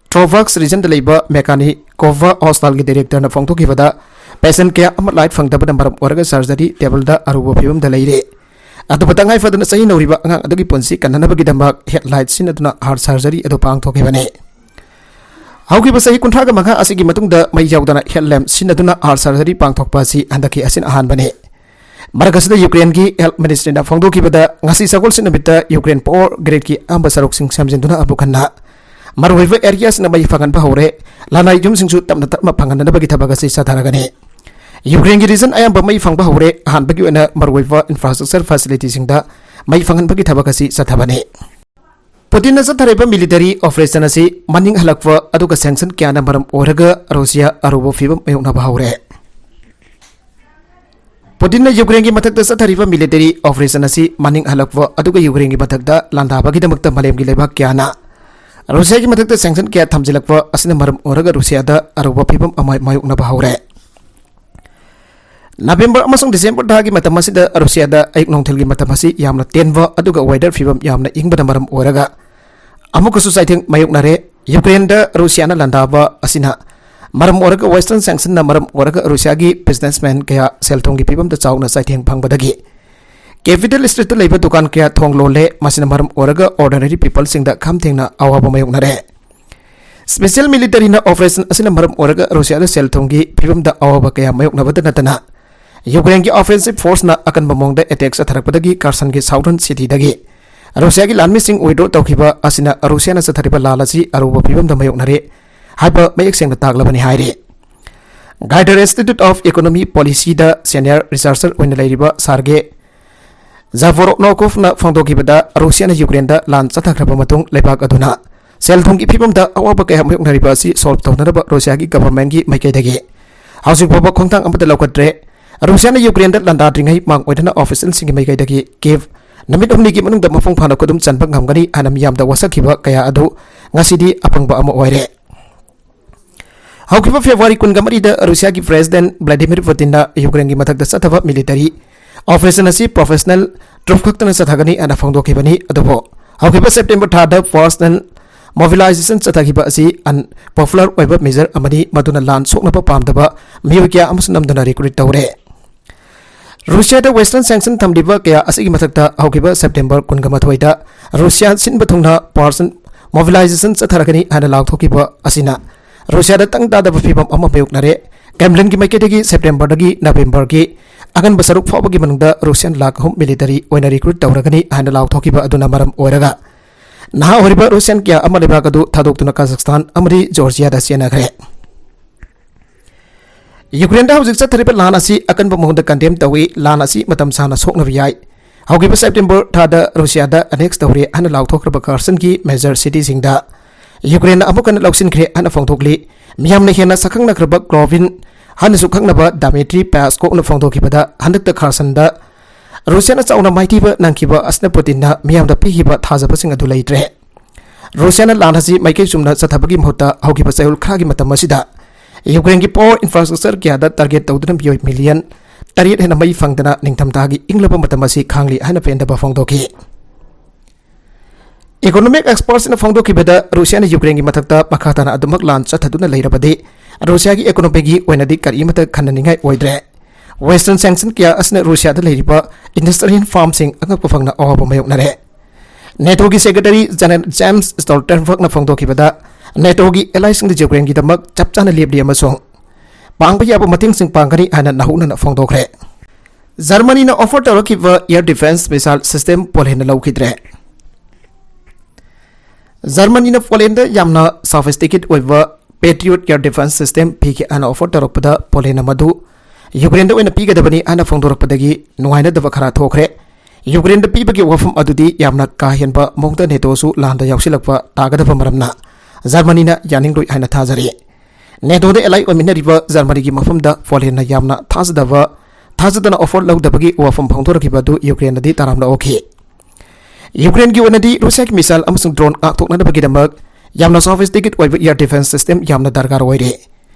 ꯇ꯭ꯔꯣꯚꯥꯛꯁ ꯔꯤꯖꯟꯗ ꯂꯩꯕ ꯃꯦꯀꯥꯅꯤ ꯀꯣꯚꯥ ꯍꯣꯁꯄꯤꯇꯥꯜꯒꯤ ꯗꯥꯏꯔꯦꯛꯇꯔꯅ ꯐꯣꯡꯗꯣꯛꯈꯤꯕꯗ, ꯄꯦꯁꯦꯟ ꯀꯌꯥ ꯑꯃ ꯂꯥꯏꯠ ꯐꯪꯗꯕꯅ ꯃꯔꯝ ꯑꯣꯏꯔꯒ ꯁꯔꯖꯔꯤ ꯇꯦꯕꯜꯗ ꯑꯔꯨꯕ ꯐꯤꯕꯝꯗ ꯂꯩꯔꯦ꯫ ꯑꯗꯨꯕꯨ ꯇꯉꯥꯏ ꯐꯗꯅ ꯆꯍꯤ ꯅꯧꯔꯤꯕ ꯑꯉꯥꯡ ꯑꯗꯨꯒꯤ ꯄꯨꯟꯁꯤ ꯀꯟꯅꯅꯕꯒꯤꯗꯃꯛ ꯍꯦꯗ ꯂꯥꯏꯠ ꯁꯤꯖꯤꯟꯅꯗꯨꯅ ꯍꯥꯔꯠ ꯁꯔꯖꯔꯤ ꯑꯗꯨ ꯄꯥꯡꯊꯣꯛꯈꯤꯕꯅꯤ꯫ ꯍꯧꯈꯤꯕ ꯆꯍꯤ ꯀꯨꯟꯊ꯭ꯔꯥꯒ ꯃꯉꯥ ꯑꯁꯤꯒꯤ ꯃꯇꯨꯡꯗ ꯃꯩ ꯌꯥꯎꯗꯅ ꯍꯦꯗ ꯂꯦꯝꯞ ꯁꯤꯖꯤꯟꯅꯗꯨꯅ ꯍꯥꯔꯠ ꯁꯔꯖꯔꯤ ꯄꯥꯡꯊꯣꯛꯄ ꯑꯁꯤ ꯍꯟꯗꯛꯀꯤ ꯑꯁꯤꯅ ꯑꯍꯥꯟꯕꯅꯤ꯫ ꯃꯔꯛ ꯑꯁꯤꯗ ꯌꯨꯀ꯭ꯔꯦꯟꯒꯤ ꯍꯦꯜꯊ ꯃꯤꯅꯤꯁꯇ꯭ꯔꯤꯅ ꯐꯣꯡꯗꯣꯛꯈꯤꯕꯗ, ꯉꯁꯤ ꯁꯒꯣꯜꯁꯦꯟ ꯅꯨꯃꯤꯠꯇ ꯌꯨꯀ꯭ꯔꯦꯟ ꯄꯥꯋꯔ ꯒ꯭ꯔꯤꯗꯀꯤ ꯑꯌꯥꯝꯕ ꯁꯔꯨꯛꯁꯤꯡ ꯁꯦꯝꯖꯤꯟꯗꯨꯅ ꯑꯃꯨꯛ ꯍꯟꯅ ꯃꯔꯨꯑꯣꯏꯕ ꯑꯦꯔꯤꯌꯥꯁꯤꯡꯗ ꯃꯩ ꯐꯪꯍꯟꯕ ꯍꯧꯔꯦ꯫ ꯂꯅꯥꯏ ꯌꯨꯝꯁꯤꯡꯁꯨ ꯇꯞꯅ ꯇꯞꯅ ꯐꯪꯍꯟꯅꯕꯒꯤ ꯊꯕꯛ ꯑꯁꯤ ꯆꯠꯊꯔꯒꯅꯤ꯫ ꯌꯨꯀ꯭ꯔꯦꯟꯒꯤ ꯔꯤꯖꯟ ꯑꯌꯥꯝꯕ ꯃꯩ ꯐꯪꯕ ꯍꯧꯔꯦ꯫ ꯑꯍꯥꯟꯕꯒꯤ ꯑꯣꯏꯅ ꯃꯔꯨꯑꯣꯏꯕ ꯏꯟꯐ꯭ꯔꯥꯁ꯭ꯇ꯭ꯔꯛꯆꯔ ꯐꯦꯁꯤꯂꯤꯇꯤꯁꯤꯡꯗ ꯃꯩ ꯐꯪꯍꯟꯕꯒꯤ ꯊꯕꯛ ꯑꯁꯤ ꯆꯠꯊꯕꯅꯤ꯫ ꯄꯨꯇꯤꯟꯅ ꯆꯠꯊꯔꯤꯕ ꯃꯤꯂꯤꯇꯔꯤ ꯑꯣꯄꯔꯦꯁꯟ ꯑꯁꯤ ꯃꯅꯤꯡ ꯍꯜꯂꯛꯄ ꯑꯗꯨꯒ ꯁꯦꯡꯁꯟ ꯀꯌꯥꯅ ꯃꯔꯝ ꯑꯣꯏꯔꯒ ꯔꯨꯁꯤꯌꯥ ꯑꯔꯨꯕ ꯐꯤꯕꯝ ꯃꯥꯌꯣꯛꯅꯕ ꯍꯧꯔꯦ꯫ ꯄꯨꯇꯤꯟꯅ ꯌꯨꯀ꯭ꯔꯦꯟꯒꯤ ꯃꯊꯛꯇ ꯆꯠꯊꯔꯤꯕ ꯃꯤꯂꯤꯇꯔꯤ ꯑꯣꯄꯔꯦꯁꯟ ꯑꯁꯤ ꯃꯅꯤꯡ ꯍꯜꯂꯛꯄ ꯑꯗꯨꯒ ꯌꯨꯀ꯭ꯔꯦꯟꯒꯤ ꯃꯊꯛꯇ ꯂꯥꯟꯗꯥꯕꯒꯤꯗꯃꯛꯇ ꯃꯥꯂꯦꯝꯒꯤ ꯂꯩꯕꯥꯛ ꯀꯌꯥꯅ ꯔꯨꯁꯤꯌꯥꯒꯤ ꯃꯊꯛꯇ ꯁꯦꯡꯁꯟ ꯀꯌꯥ ꯊꯝꯖꯤꯜꯂꯛꯄ ꯑꯁꯤꯅ ꯃꯔꯝ ꯑꯣꯏꯔꯒ ꯔꯨꯁꯤꯌꯥꯗ ꯑꯔꯨꯕ ꯐꯤꯕꯝ ꯑꯃ ꯃꯥꯌꯣꯛꯅꯕ ꯍꯧꯔꯦ꯫ ꯅꯕꯦꯝꯕꯔ ꯑꯃꯁꯨꯡ ꯗꯤꯁꯦꯝꯕꯔ ꯊꯥꯒꯤ ꯃꯇꯝ ꯑꯁꯤꯗ ꯔꯨꯁꯤꯌꯥꯗ ꯑꯌꯨꯛ ꯅꯨꯡꯊꯤꯜꯒꯤ ꯃꯇꯝ ꯑꯁꯤ ꯌꯥꯝꯅ ꯇꯦꯟꯕ ꯑꯗꯨꯒ ꯋꯦꯗꯔ ꯐꯤꯕꯝ ꯌꯥꯝꯅ ꯏꯪꯕꯅ ꯃꯔꯝ ꯑꯣꯏꯔꯒ ꯑꯃꯨꯛꯀꯁꯨ ꯆꯩꯊꯦꯡ ꯃꯥꯌꯣꯛꯅꯔꯦ꯫ ꯌꯨꯀ꯭ꯔꯦꯟꯗ ꯔꯨꯁꯤꯌꯥꯅ ꯂꯥꯟꯗꯥꯕ ꯑꯁꯤꯅ ꯃꯔꯝ ꯑꯣꯏꯔꯒ Western sanctionꯅ ꯃꯔꯝ ꯑꯣꯏꯔꯒ ꯔꯨꯁꯤꯌꯥꯒꯤ businessman ꯀꯌꯥ ꯁꯦꯜ ꯊꯨꯝꯒꯤ ꯐꯤꯕꯝꯗ ꯆꯥꯎꯅ ꯆꯩꯊꯦꯡ ꯐꯪꯕꯗꯒꯤ capital streetꯇ ꯂꯩꯕ ꯗꯨꯀꯥꯟ ꯀꯌꯥ ꯊꯣꯡ ꯂꯣꯜꯂꯦ꯫ ꯃꯁꯤꯅ ꯃꯔꯝ ꯑꯣꯏꯔꯒ ordinary peopleꯁꯤꯡꯗ ꯈꯝ ꯊꯦꯡꯅ ꯑꯋꯥꯕ ꯃꯥꯌꯣꯛꯅꯔꯦ꯫ Special militaryꯅ operation ꯑꯁꯤꯅ ꯃꯔꯝ ꯑꯣꯏꯔꯒ ꯔꯨꯁꯤꯌꯥꯗ ꯁꯦꯜ ꯊꯨꯝꯒꯤ ꯐꯤꯕꯝꯗ ꯑꯋꯥꯕ ꯀꯌꯥ ꯃꯥꯌꯣꯛꯅꯕꯗ ꯅꯠꯇꯅ ꯌꯨꯀ꯭ꯔꯦꯟꯒꯤ offensive forceꯅ ꯑꯀꯟꯕ ꯃꯑꯣꯡꯗ attack ꯆꯠꯊꯔꯛꯄꯗꯒꯤ Kherson southern cityꯗꯒꯤ ꯔꯨꯁꯤꯌꯥꯒꯤ ꯂꯥꯟꯃꯤꯁꯤꯡ withdraw ꯇꯧꯈꯤꯕ ꯑꯁꯤꯅ ꯔꯨꯁꯤꯌꯥꯅ ꯆꯠꯊꯔꯤꯕ ꯂꯥꯟ ꯑꯁꯤ ꯑꯔꯨꯕ ꯐꯤꯕꯝꯗ ꯃꯥꯌꯣꯛꯅꯔꯦ ꯍꯥꯏꯕ ꯃꯌꯦꯛ ꯁꯦꯡꯅ ꯇꯥꯛꯂꯕꯅꯤ ꯍꯥꯏꯔꯤ꯫ Gaider Institute of Economy Policyꯗ senior researcher ꯑꯣꯏꯅ ꯂꯩꯔꯤꯕ Sergey Zavornokovꯅ ꯐꯣꯡꯗꯣꯛꯈꯤꯕꯗ, ꯔꯨꯁꯤꯌꯥꯅ ꯌꯨꯀ꯭ꯔꯦꯟꯗ ꯂꯥꯟ ꯆꯠꯊꯈ꯭ꯔꯕ ꯃꯇꯨꯡ ꯂꯩꯕꯥꯛ ꯑꯗꯨꯅ ꯁꯦꯜ ꯊꯨꯝꯒꯤ ꯐꯤꯕꯝꯗ ꯑꯋꯥꯕ ꯀꯌꯥ ꯃꯥꯌꯣꯛꯅꯔꯤꯕ ꯑꯁꯤ solve ꯇꯧꯅꯅꯕ ꯔꯨꯁꯤꯌꯥꯒꯤ governmentꯀꯤ ꯃꯥꯏꯀꯩꯗꯒꯤ ꯍꯧꯖꯤꯛ ꯐꯥꯎꯕ ꯈꯣꯡꯊꯥꯡ ꯑꯃꯠꯇ ꯂꯧꯈꯠꯇ꯭ꯔꯦ꯫ ꯔꯨꯁꯤꯌꯥꯅ ꯌꯨꯀ꯭ꯔꯦꯟꯗ ꯂꯥꯟꯗꯥꯗ꯭ꯔꯤꯉꯩ ꯃꯥꯡ ꯑꯣꯏꯗꯅ officialꯁꯤꯡꯒꯤ ꯃꯥꯏꯀꯩꯗꯒꯤ Kyiv ꯅꯨꯃꯤꯠ ꯍꯨꯝꯅꯤꯒꯤ ꯃꯅꯨꯡꯗ ꯃꯄꯨꯡ ꯐꯥꯅ ꯈꯨꯗꯨꯝ ꯆꯟꯕ ꯉꯝꯒꯅꯤ ꯍꯥꯏꯅ ꯃꯤꯌꯥꯝꯗ ꯋꯥꯁꯛꯈꯤꯕ ꯀꯌꯥ ꯑꯗꯨ ꯉꯁꯤꯗꯤ ꯑꯄꯪꯕ ꯑꯃ ꯑꯣꯏꯔꯦ꯫ ꯍꯧꯈꯤꯕ February ꯀꯨꯟꯒ ꯃꯔꯤꯗ ꯔꯨꯁꯤꯌꯥꯒꯤ President Vladimir Putinꯅ ꯌꯨꯀ꯭ꯔꯦꯟꯒꯤ ꯃꯊꯛꯇ ꯆꯠꯊꯕ military operation ꯑꯁꯤ professional troop ꯈꯛꯇꯅ ꯆꯠꯊꯒꯅꯤ ꯍꯥꯏꯅ ꯐꯣꯡꯗꯣꯛꯈꯤꯕꯅꯤ꯫ ꯑꯗꯨꯕꯨ ꯍꯧꯈꯤꯕ September ꯊꯥꯗ force mobilization ꯆꯠꯊꯈꯤꯕ ꯑꯁꯤ unpopular ꯑꯣꯏꯕ measure ꯑꯃꯅꯤ, ꯃꯗꯨꯅ ꯂꯥꯟ ꯁꯣꯛꯅꯕ ꯄꯥꯝꯗꯕ ꯃꯤꯑꯣꯏ ꯀꯌꯥ ꯑꯃꯁꯨ ꯅꯝꯗꯨꯅ recruit ꯇꯧꯔꯦ꯫ ꯔꯨꯁꯤꯌꯥꯗ Western sanction ꯊꯝꯂꯤꯕ ꯀꯌꯥ ꯑꯁꯤꯒꯤ ꯃꯊꯛꯇ ꯍꯧꯈꯤꯕ September ꯀꯨꯟꯒ ꯃꯥꯊꯣꯏꯗ ꯔꯨꯁꯤꯌꯥ ꯁꯤꯟꯕ ꯊꯨꯡꯅ force mobilization ꯆꯠꯊꯔꯒꯅꯤ ꯍꯥꯏꯅ ꯂꯥꯎꯊꯣꯛꯈꯤꯕ ꯑꯁꯤꯅ ꯔꯨꯁꯤꯌꯥꯗ ꯇꯪ ꯇꯥꯗꯕ ꯐꯤꯕꯝ ꯑꯃ ꯃꯥꯌꯣꯛꯅꯔꯦ꯫ Kremlinꯒꯤ ꯃꯥꯏꯀꯩꯗꯒꯤ Septemberꯗꯒꯤ Novemberꯒꯤ ꯑꯉꯟꯕ ꯁꯔꯨꯛ ꯐꯥꯎꯕꯒꯤ ꯃꯅꯨꯡꯗ Russian ꯂꯥꯈ ꯑꯍꯨꯝ military ꯑꯣꯏꯅ recruit ꯇꯧꯔꯒꯅꯤ ꯍꯥꯏꯅ ꯂꯥꯎꯊꯣꯛꯈꯤꯕ ꯑꯗꯨꯅ ꯃꯔꯝ ꯑꯣꯏꯔꯒ ꯅꯍꯥ ꯑꯣꯏꯔꯤꯕ Russian ꯀꯌꯥ ꯑꯃ ꯂꯩꯕꯥꯛ ꯑꯗꯨ ꯊꯥꯗꯣꯛꯇꯨꯅ Kazakhstan ꯑꯃꯗꯤ Georgiaꯗ ꯆꯦꯟꯅꯈ꯭ꯔꯦ꯫ ꯌꯨꯀ꯭ꯔꯦꯟꯗ ꯍꯧꯖꯤꯛ ꯆꯠꯊꯔꯤꯕ ꯂꯥꯟ ꯑꯁꯤ ꯑꯀꯟꯕ ꯃꯑꯣꯡꯗ condemn ꯇꯧꯏ꯫ ꯂꯥꯟ ꯑꯁꯤ ꯃꯇꯝ ꯁꯥꯡꯅ ꯁꯣꯛꯅꯕ ꯌꯥꯏ꯫ ꯍꯧꯈꯤꯕ September ꯊꯥꯗ ꯔꯨꯁꯤꯌꯥꯗ annex ꯇꯧꯔꯦ ꯍꯥꯏꯅ ꯂꯥꯎꯊꯣꯛꯈ꯭ꯔꯕ Kherson ꯃꯦꯖꯔ ꯁꯤꯇꯤꯁꯤꯡꯗ ꯌꯨꯀ꯭ꯔꯦꯟꯅ ꯑꯃꯨꯛ ꯍꯟꯅ ꯂꯧꯁꯤꯟꯈ꯭ꯔꯦ ꯍꯥꯏꯅ ꯐꯣꯡꯗꯣꯛꯂꯤ꯫ ꯃꯤꯌꯥꯝꯅ ꯍꯦꯟꯅ ꯁꯛꯈꯪꯅꯈ꯭ꯔꯕ Krovin ꯍꯥꯏꯅꯁꯨ ꯈꯪꯅꯕ Dmitry Peskov ꯐꯣꯡꯗꯣꯛꯈꯤꯕꯗ, ꯍꯟꯗꯛꯇ Kherson ꯔꯨꯁꯤꯌꯥꯅ ꯆꯥꯎꯅ ꯃꯥꯏꯊꯤꯕ ꯅꯪꯈꯤꯕ ꯑꯁꯤꯅ Putinꯅ ꯃꯤꯌꯥꯝꯗ ꯄꯤꯈꯤꯕ ꯊꯥꯖꯕꯁꯤꯡ ꯑꯗꯨ ꯂꯩꯇ꯭ꯔꯦ꯫ ꯔꯨꯁꯤꯌꯥꯅ ꯂꯥꯟ ꯑꯁꯤ ꯃꯥꯏꯀꯩ ꯆꯨꯝꯅ ꯆꯠꯊꯕꯒꯤ ꯃꯍꯨꯠꯇ ꯍꯧꯈꯤꯕ ꯆꯌꯣꯜ ꯈꯔꯒꯤ ꯃꯇꯝ ꯑꯁꯤꯗ ꯌꯨꯀ꯭ꯔꯦꯟꯒꯤ power infrastructure ꯀꯌꯥꯗ target ꯇꯧꯗꯨꯅ ꯃꯤꯑꯣꯏ million ꯇꯔꯦꯠ ꯍꯦꯟꯅ ꯃꯩ ꯐꯪꯗꯅ ꯅꯤꯡꯊꯝꯊꯥꯒꯤ ꯏꯪꯂꯕ ꯃꯇꯝ ꯑꯁꯤ ꯈꯥꯡꯂꯤ ꯍꯥꯏꯅ ꯄꯦꯟꯗꯕ ꯐꯣꯡꯗꯣꯛꯈꯤ꯫ Economic expertsꯅ ꯐꯣꯡꯗꯣꯛꯈꯤꯕꯗ, ꯔꯨꯁꯤꯌꯥꯅ ꯌꯨꯀ꯭ꯔꯦꯟꯒꯤ ꯃꯊꯛꯇ ꯃꯈꯥ ꯇꯥꯅ ꯑꯗꯨꯃꯛ ꯂꯥꯟ ꯆꯠꯊꯗꯨꯅ ꯂꯩꯔꯕꯗꯤ ꯔꯨꯁꯤꯌꯥꯒꯤ ꯏꯀꯣꯅꯣꯃꯤꯒꯤ ꯑꯣꯏꯅꯗꯤ ꯀꯔꯤꯃꯠꯇ ꯈꯟꯅꯅꯤꯡꯉꯥꯏ ꯑꯣꯏꯗ꯭ꯔꯦ꯫ ꯋꯦꯁꯇꯔꯟ ꯁꯦꯡꯁꯟ ꯀꯌꯥ ꯑꯁꯤꯅ ꯔꯨꯁꯤꯌꯥꯗ ꯂꯩꯔꯤꯕ ꯏꯟꯗꯁꯇ꯭ꯔꯤꯌꯦꯜ ꯐꯥꯔꯝꯁꯤꯡ ꯑꯉꯛꯄ ꯐꯪꯅ ꯑꯋꯥꯕ ꯃꯥꯌꯣꯛꯅꯔꯦ꯫ ꯅꯦꯇꯣꯒꯤ ꯁꯦꯀ꯭ꯔꯦꯇꯔꯤ ꯖꯦꯅꯔꯦꯜ ꯖꯦꯝꯁ ꯁ꯭ꯇꯣꯜꯇꯦꯟꯕꯔꯒꯅ ꯐꯣꯡꯗꯣꯛꯈꯤꯕꯗ, ꯅꯦꯇꯣꯒꯤ ꯑꯦꯂꯥꯏꯁꯤꯡꯗ ꯌꯨꯀ꯭ꯔꯦꯟꯒꯤꯗꯃꯛ ꯆꯞ ꯆꯥꯅ ꯂꯦꯞꯂꯤ ꯑꯃꯁꯨꯡ ꯄꯥꯡꯕ ꯌꯥꯕ ꯃꯇꯦꯡꯁꯤꯡ ꯄꯥꯡꯒꯅꯤ ꯍꯥꯏꯅ ꯅꯧꯍꯧꯅꯅ ꯐꯣꯡꯗꯣꯛꯈ꯭ꯔꯦ꯫ ꯖꯔꯃꯅꯤꯅ ꯑꯣꯐꯔ ꯇꯧꯔꯛꯈꯤꯕ ꯑꯦꯌꯔ ꯗꯤꯐꯦꯟꯁ ꯃꯤꯁꯥꯏꯜ ꯁꯤꯁꯇꯦꯝ ꯄꯣꯂꯦꯟꯅ ꯂꯧꯈꯤꯗ꯭ꯔꯦ꯫ ꯖꯔꯃꯅꯤꯅ ꯄꯣꯂꯦꯟꯗ ꯌꯥꯝꯅ ꯁꯣꯐꯤꯁꯇꯤꯀꯦꯠ ꯑꯣꯏꯕ ꯄꯦꯇ꯭ꯔꯤꯌꯣꯠ ꯑꯦꯌꯔ ꯗꯤꯐꯦꯟꯁ ꯁꯤꯁꯇꯦꯝ ꯄꯤꯒꯦ ꯍꯥꯏꯅ ꯑꯣꯐꯔ ꯇꯧꯔꯛꯄꯗ, ꯄꯣꯂꯦꯟꯅ ꯃꯗꯨ ꯌꯨꯀ꯭ꯔꯦꯟꯗ ꯑꯣꯏꯅ ꯄꯤꯒꯗꯕꯅꯤ ꯍꯥꯏꯅ ꯐꯣꯡꯗꯣꯔꯛꯄꯗꯒꯤ ꯅꯨꯡꯉꯥꯏꯅꯗꯕ ꯈꯔ ꯊꯣꯛꯈ꯭ꯔꯦ꯫ ꯌꯨꯀ꯭ꯔꯦꯟꯗ ꯄꯤꯕꯒꯤ ꯋꯥꯐꯝ ꯑꯗꯨꯗꯤ ꯌꯥꯝꯅ ꯀꯥ ꯍꯦꯟꯕ ꯃꯑꯣꯡꯗ ꯅꯦꯇꯣꯁꯨ ꯂꯥꯟꯗ ꯌꯥꯎꯁꯤꯜꯂꯛꯄ ꯇꯥꯒꯗꯕ ꯃꯔꯝꯅ ꯖꯔꯃꯅꯤꯅ ꯌꯥꯅꯤꯡꯂꯣꯏ ꯍꯥꯏꯅ ꯊꯥꯖꯔꯤ꯫ ꯅꯦꯇꯣꯗ ꯑꯦꯂꯥꯏ ꯑꯣꯏꯃꯤꯟꯅꯔꯤꯕ ꯖꯔꯃꯅꯤꯒꯤ ꯃꯐꯝꯗ ꯄꯣꯂꯦꯟꯅ ꯌꯥꯝꯅ ꯊꯥꯖꯗꯕ, ꯊꯥꯖꯗꯅ ꯑꯣꯐꯔ ꯂꯧꯗꯕꯒꯤ ꯋꯥꯐꯝ ꯐꯣꯡꯗꯣꯔꯛꯈꯤꯕ ꯑꯗꯨ ꯌꯨꯀ꯭ꯔꯦꯟꯅꯗꯤ ꯇꯔꯥꯝꯅ ꯑꯣꯛꯈꯤ꯫ ꯌꯨꯀ꯭ꯔꯦꯟꯒꯤ ꯑꯣꯏꯅꯗꯤ ꯔꯨꯁꯤꯌꯥꯒꯤ ꯃꯤꯁꯥꯏꯜ ꯑꯃꯁꯨꯡ ꯗ꯭ꯔꯣꯟ ꯉꯥꯛꯊꯣꯛꯅꯅꯕꯒꯤꯗꯃꯛ ꯌꯥꯝꯅ ꯁꯣꯐꯤꯁꯇꯤꯀꯦꯠ ꯑꯣꯏꯕ ꯑꯦꯌꯔ ꯗꯤꯐꯦꯟꯁ ꯁꯤꯁꯇꯦꯝ ꯌꯥꯝꯅ ꯗꯔꯀꯥꯔ ꯑꯣꯏꯔꯤ꯫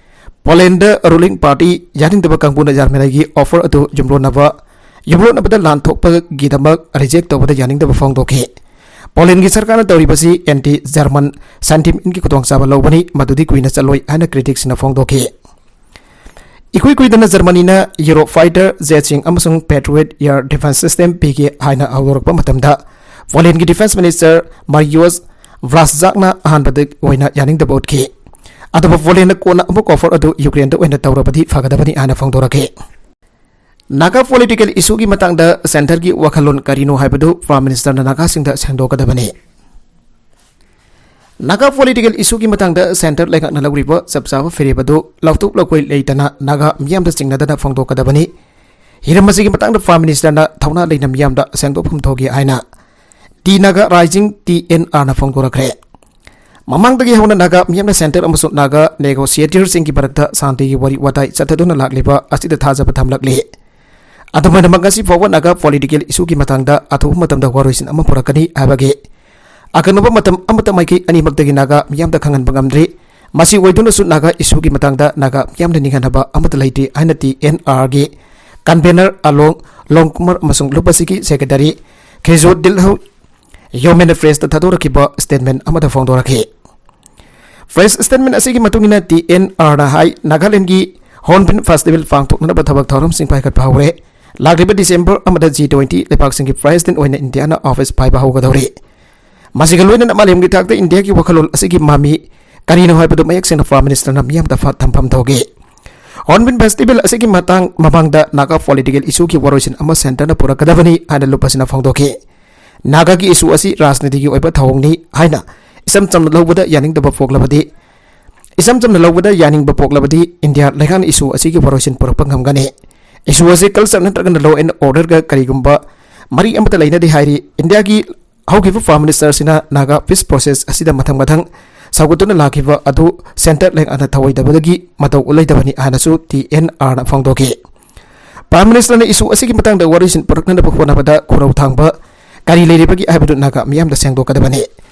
ꯄꯣꯂꯦꯟꯗ ꯔꯨꯂꯤꯡ ꯄꯥꯔꯇꯤ ꯌꯥꯅꯤꯡꯗꯕ ꯀꯥꯡꯕꯨꯅ ꯖꯔꯃꯅꯤꯒꯤ ꯑꯣꯐꯔ ꯑꯗꯨ ꯌꯨꯝꯂꯣꯟꯅꯕ, ꯌꯨꯝꯂꯣꯟꯅꯕꯗ ꯂꯥꯟ ꯊꯣꯛꯄꯒꯤꯗꯃꯛ ꯔꯤꯖꯦꯛ ꯇꯧꯕꯗ ꯌꯥꯅꯤꯡꯗꯕ ꯐꯣꯡꯗꯣꯛꯈꯤ꯫ ꯄꯣꯂꯦꯟꯒꯤ ꯁꯔꯀꯥꯔꯅ ꯇꯧꯔꯤꯕꯁꯤ ꯑꯦꯟꯇꯤ ꯖꯔꯃꯟ ꯁꯦꯟꯇꯤꯃꯦꯟꯒꯤ ꯈꯨꯗꯣꯡꯆꯥꯕ ꯂꯧꯕꯅꯤ, ꯃꯗꯨꯗꯤ ꯀꯨꯏꯅ ꯆꯠꯂꯣꯏ ꯍꯥꯏꯅ ꯀ꯭ꯔꯤꯇꯤꯛꯁꯤꯡꯅ ꯐꯣꯡꯗꯣꯛꯈꯤ꯫ ꯏꯀꯨꯏ ꯀꯨꯏꯗꯅ ꯖꯔꯃꯅꯤꯅ ꯌꯨꯔꯣ ꯐꯥꯏꯇꯔ ꯖꯦꯠꯁꯤꯡ ꯑꯃꯁꯨꯡ ꯄꯦꯇ꯭ꯔꯤꯌꯣꯠ ꯑꯦꯌꯔ ꯗꯤꯐꯦꯟꯁ ꯁꯤꯁꯇꯦꯝ ꯄꯤꯒꯦ ꯍꯥꯏꯅ ꯍꯧꯗꯣꯔꯛꯄ ꯃꯇꯝꯗ, ꯄꯣꯂꯦꯟꯒꯤ ꯗꯤꯐꯦꯟꯁ ꯃꯤꯅꯤꯁꯇꯔ ꯃꯥꯔꯤꯌꯣꯁ ꯚ꯭ꯂꯥꯁꯖꯥꯛꯅ ꯑꯍꯥꯟꯕꯗ ꯑꯣꯏꯅ ꯌꯥꯅꯤꯡꯗꯕ ꯎꯠꯈꯤ꯫ ꯑꯗꯨꯕꯨ ꯄꯣꯂꯦꯟꯅ ꯀꯣꯟꯅ ꯑꯃꯨꯛ ꯑꯣꯐꯔ ꯑꯗꯨ ꯌꯨꯀ꯭ꯔꯦꯟꯗ ꯑꯣꯏꯅ ꯇꯧꯔꯕꯗꯤ ꯐꯒꯗꯕꯅꯤ ꯍꯥꯏꯅ ꯐꯣꯡꯗꯣꯔꯛꯈꯤ꯫ ꯅꯥꯒꯥ ꯄꯣꯂꯤꯇꯤꯀꯦꯜ ꯏꯁꯨꯒꯤ ꯃꯇꯥꯡꯗ ꯁꯦꯟꯇꯔꯒꯤ ꯋꯥꯈꯜꯂꯣꯟ ꯀꯔꯤꯅꯣ ꯍꯥꯏꯕꯗꯨ ꯄ꯭ꯔꯥꯏꯝ ꯃꯤꯅꯤꯁꯇꯔꯅ ꯅꯥꯒꯥꯁꯤꯡꯗ ꯁꯦꯡꯗꯣꯛꯀꯗꯕꯅꯤ꯫ ꯅꯥꯒꯥ ꯄꯣꯂꯤꯇꯤꯀꯦꯜ ꯏꯁꯨꯒꯤ ꯃꯇꯥꯡꯗ ꯁꯦꯟꯇꯔ ꯂꯩꯉꯥꯛꯅ ꯂꯧꯔꯤꯕ ꯆꯞ ꯆꯥꯕ ꯐꯤꯔꯦꯞ ꯑꯗꯨ ꯂꯧꯊꯣꯛ ꯂꯧꯈꯣꯏ ꯂꯩꯇꯅ ꯅꯥꯒꯥ ꯃꯤꯌꯥꯝꯗ ꯆꯤꯡꯅꯗꯅ ꯐꯣꯡꯗꯣꯛꯀꯗꯕꯅꯤ꯫ ꯍꯤꯔꯝ ꯑꯁꯤꯒꯤ ꯃꯇꯥꯡꯗ ꯄ꯭ꯔꯥꯏꯝ ꯃꯤꯅꯤꯁꯇꯔꯅ ꯊꯧꯅꯥ ꯂꯩꯅ ꯃꯤꯌꯥꯝꯗ ꯁꯦꯡꯗꯣꯛꯐꯝ ꯊꯣꯛꯈꯤ ꯍꯥꯏꯅ T Naga rising, T N ꯑꯥꯔꯅ ꯐꯣꯡꯗꯣꯔꯛꯈ꯭ꯔꯦ꯫ ꯃꯃꯥꯡꯗꯒꯤ ꯍꯧꯅ ꯅꯥꯒꯥ ꯃꯤꯌꯥꯝꯅ ꯁꯦꯟꯇꯔ ꯑꯃꯁꯨꯡ ꯅꯥꯒꯥ ꯅꯦꯒꯣꯁꯤꯌꯦꯇꯔꯁꯤꯡꯒꯤ ꯃꯔꯛꯇ ꯁꯥꯟꯇꯤꯒꯤ ꯋꯥꯔꯤ ꯋꯥꯇꯥꯏ ꯆꯠꯊꯗꯨꯅ ꯂꯥꯛꯂꯤꯕ ꯑꯁꯤꯗ ꯊꯥꯖꯕ ꯊꯝꯂꯛꯂꯤ꯫ ꯑꯗꯨꯝ ꯑꯣꯏꯅꯃꯛ, ꯉꯁꯤ ꯐꯥꯎꯕ ꯅꯥꯒꯥ ꯄꯣꯂꯤꯇꯤꯀꯦꯜ ꯏꯁꯨꯒꯤ ꯃꯇꯥꯡꯗ ꯑꯊꯨꯕ ꯃꯇꯝꯗ ꯋꯥꯔꯣꯏꯁꯤꯟ ꯑꯃ ꯄꯨꯔꯛꯀꯅꯤ ꯍꯥꯏꯕꯒꯤ ꯑꯀꯛꯅꯕ ꯃꯇꯝ ꯑꯃꯠꯇ ꯃꯥꯏꯀꯩ ꯑꯅꯤꯃꯛꯇꯒꯤ ꯅꯥꯒꯥ ꯃꯤꯌꯥꯝꯗ ꯈꯪꯍꯟꯕ ꯉꯝꯗ꯭ꯔꯤ꯫ ꯃꯁꯤ ꯑꯣꯏꯗꯨꯅꯁꯨ ꯅꯥꯒꯥ ꯏꯁꯨꯒꯤ ꯃꯇꯥꯡꯗ ꯅꯥꯒꯥ ꯃꯤꯌꯥꯝꯅ ꯅꯤꯡꯍꯟꯅꯕ ꯑꯃꯠꯇ ꯂꯩꯇꯦ ꯍꯥꯏꯅ ꯇꯤ ꯑꯦꯟ ꯑꯥꯔꯒꯤ ꯀꯟꯚꯦꯅꯔ ꯑꯂꯣꯡ ꯂꯣꯡꯀꯨꯃꯥꯔ ꯑꯃꯁꯨꯡ ꯂꯨꯞ ꯑꯁꯤꯒꯤ ꯁꯦꯀ꯭ꯔꯦꯇꯔꯤ ꯈꯦꯖꯣ ꯗꯤꯜꯍꯧ ꯌꯣꯃꯦꯟ ꯄ꯭ꯔꯦꯁꯇ ꯊꯥꯗꯣꯔꯛꯈꯤꯕ ꯁ꯭ꯇꯦꯠꯃꯦꯟ ꯑꯃꯗ ꯐꯣꯡꯗꯣꯔꯛꯈꯤ꯫ Press statement ꯑꯁꯤꯒꯤ ꯃꯇꯨꯡ ꯏꯟꯅ, ꯇꯤ ꯑꯦꯟ ꯑꯥꯔꯅ ꯍꯥꯏ, ꯅꯥꯒꯥꯂꯦꯟꯒꯤ ꯍꯣꯔꯟꯕꯤꯜ ꯐꯦꯁꯇꯤꯚꯦꯜ ꯄꯥꯡꯊꯣꯛꯅꯅꯕ ꯊꯕꯛ ꯊꯧꯔꯝꯁꯤꯡ ꯄꯥꯏꯈꯠꯄ ꯍꯧꯔꯦ꯫ ꯂꯥꯛꯂꯤꯕ ꯗꯤꯁꯦꯝꯕꯔ ꯑꯃꯗ ꯖꯤ ꯇ꯭ꯋꯦꯟꯇꯤ ꯂꯩꯕꯥꯛꯁꯤꯡꯒꯤ ꯄ꯭ꯔꯦꯁꯤꯗꯦꯟꯠ ꯑꯣꯏꯅ ꯏꯟꯗꯤꯌꯥꯅ ꯑꯣꯐꯤꯁ ꯄꯥꯏꯕ ꯍꯧꯒꯗꯧꯔꯤ꯫ ꯃꯁꯤꯒ ꯂꯣꯏꯅꯅ ꯃꯥꯂꯦꯝꯒꯤ ꯊꯥꯛꯇ ꯏꯟꯗꯤꯌꯥꯒꯤ ꯋꯥꯈꯜꯂꯣꯟ ꯑꯁꯤꯒꯤ ꯃꯃꯤ ꯀꯔꯤꯅꯣ ꯍꯥꯏꯕꯗꯨ ꯃꯌꯦꯛ ꯁꯦꯡꯅ ꯄ꯭ꯔꯥꯏꯝ ꯃꯤꯅꯤꯁꯇꯔꯅ ꯃꯤꯌꯥꯝꯗ ꯐ-, ꯊꯝꯐꯝ ꯊꯣꯛꯈꯤ꯫ ꯍꯣꯔꯟꯕꯤꯜ ꯐꯦꯁꯇꯤꯚꯦꯜ ꯑꯁꯤꯒꯤ ꯃꯇꯥꯡ ꯃꯃꯥꯡꯗ ꯅꯥꯒꯥ ꯄꯣꯂꯤꯇꯤꯀꯦꯜ ꯏꯁꯨꯒꯤ ꯋꯥꯔꯣꯏꯁꯤꯟ ꯑꯃ ꯁꯦꯟꯇꯔꯅ ꯄꯨꯔꯛꯀꯗꯕꯅꯤ ꯍꯥꯏꯅ ꯂꯨꯞ ꯑꯁꯤꯅ ꯐꯣꯡꯗꯣꯛꯈꯤ꯫ ꯅꯥꯒꯥꯒꯤ ꯏꯁꯨ ꯑꯁꯤ ꯔꯥꯖꯅꯤꯇꯤꯒꯤ ꯑꯣꯏꯕ ꯊꯧꯑꯣꯡꯅꯤ ꯍꯥꯏꯅ ꯏꯆꯝ ꯆꯝꯅ ꯂꯧꯕꯗ ꯌꯥꯅꯤꯡꯗꯕ ꯄꯣꯛꯂꯕꯗꯤ, ꯏꯆꯝ ꯆꯝꯅ ꯂꯧꯕꯗ ꯌꯥꯅꯤꯡꯕ ꯄꯣꯛꯂꯕꯗꯤ ꯏꯟꯗꯤꯌꯥ ꯂꯩꯉꯥꯛꯅ ꯏꯁꯨ ꯑꯁꯤꯒꯤ ꯋꯥꯔꯣꯏꯁꯤꯟ ꯄꯨꯔꯛꯄ ꯉꯝꯒꯅꯤ꯫ ꯏꯁꯨ ꯑꯁꯤ ꯀꯜꯆꯔ ꯅꯠꯇ꯭ꯔꯒꯅ ꯂꯣ ꯑꯦꯟ ꯑꯣꯔꯗꯔꯒ ꯀꯔꯤꯒꯨꯝꯕ ꯃꯔꯤ ꯑꯃꯠꯇ ꯂꯩꯅꯗꯦ ꯍꯥꯏꯔꯤ꯫ ꯏꯟꯗꯤꯌꯥꯒꯤ ꯍꯧꯈꯤꯕ ꯄ꯭ꯔꯥꯏꯝ ꯃꯤꯅꯤꯁꯇꯔꯁꯤꯅ ꯅꯥꯒꯥ ꯄꯤꯁ ꯄ꯭ꯔꯣꯁꯦꯁ ꯑꯁꯤꯗ ꯃꯊꯪ ꯃꯊꯪ ꯁꯧꯒꯠꯇꯨꯅ ꯂꯥꯛꯈꯤꯕ ꯑꯗꯨ ꯁꯦꯟꯇꯔ ꯂꯩꯉꯥꯛꯅ ꯊꯧꯑꯣꯏꯗꯕꯗꯒꯤ ꯃꯇꯧ ꯎꯠꯂꯣꯏꯗꯕꯅꯤ ꯍꯥꯏꯅꯁꯨ ꯇꯤ ꯑꯦꯟ ꯑꯥꯔꯅ ꯐꯣꯡꯗꯣꯛꯈꯤ꯫ ꯄ꯭ꯔꯥꯏꯝ ꯃꯤꯅꯤꯁꯇꯔꯅ ꯏꯁꯨ ꯑꯁꯤꯒꯤ ꯃꯇꯥꯡꯗ ꯋꯥꯔꯣꯏꯁꯤꯟ ꯄꯨꯔꯛꯅꯅꯕ ꯍꯣꯠꯅꯕꯗ ꯈꯨꯔꯧ ꯊꯥꯡꯕ ꯀꯔꯤ ꯂꯩꯔꯤꯕꯒꯦ ꯍꯥꯏꯕꯗꯨ ꯅꯥꯒꯥ ꯃꯤꯌꯥꯝꯗ ꯁꯦꯡꯗꯣꯛꯀꯗꯕꯅꯤ꯫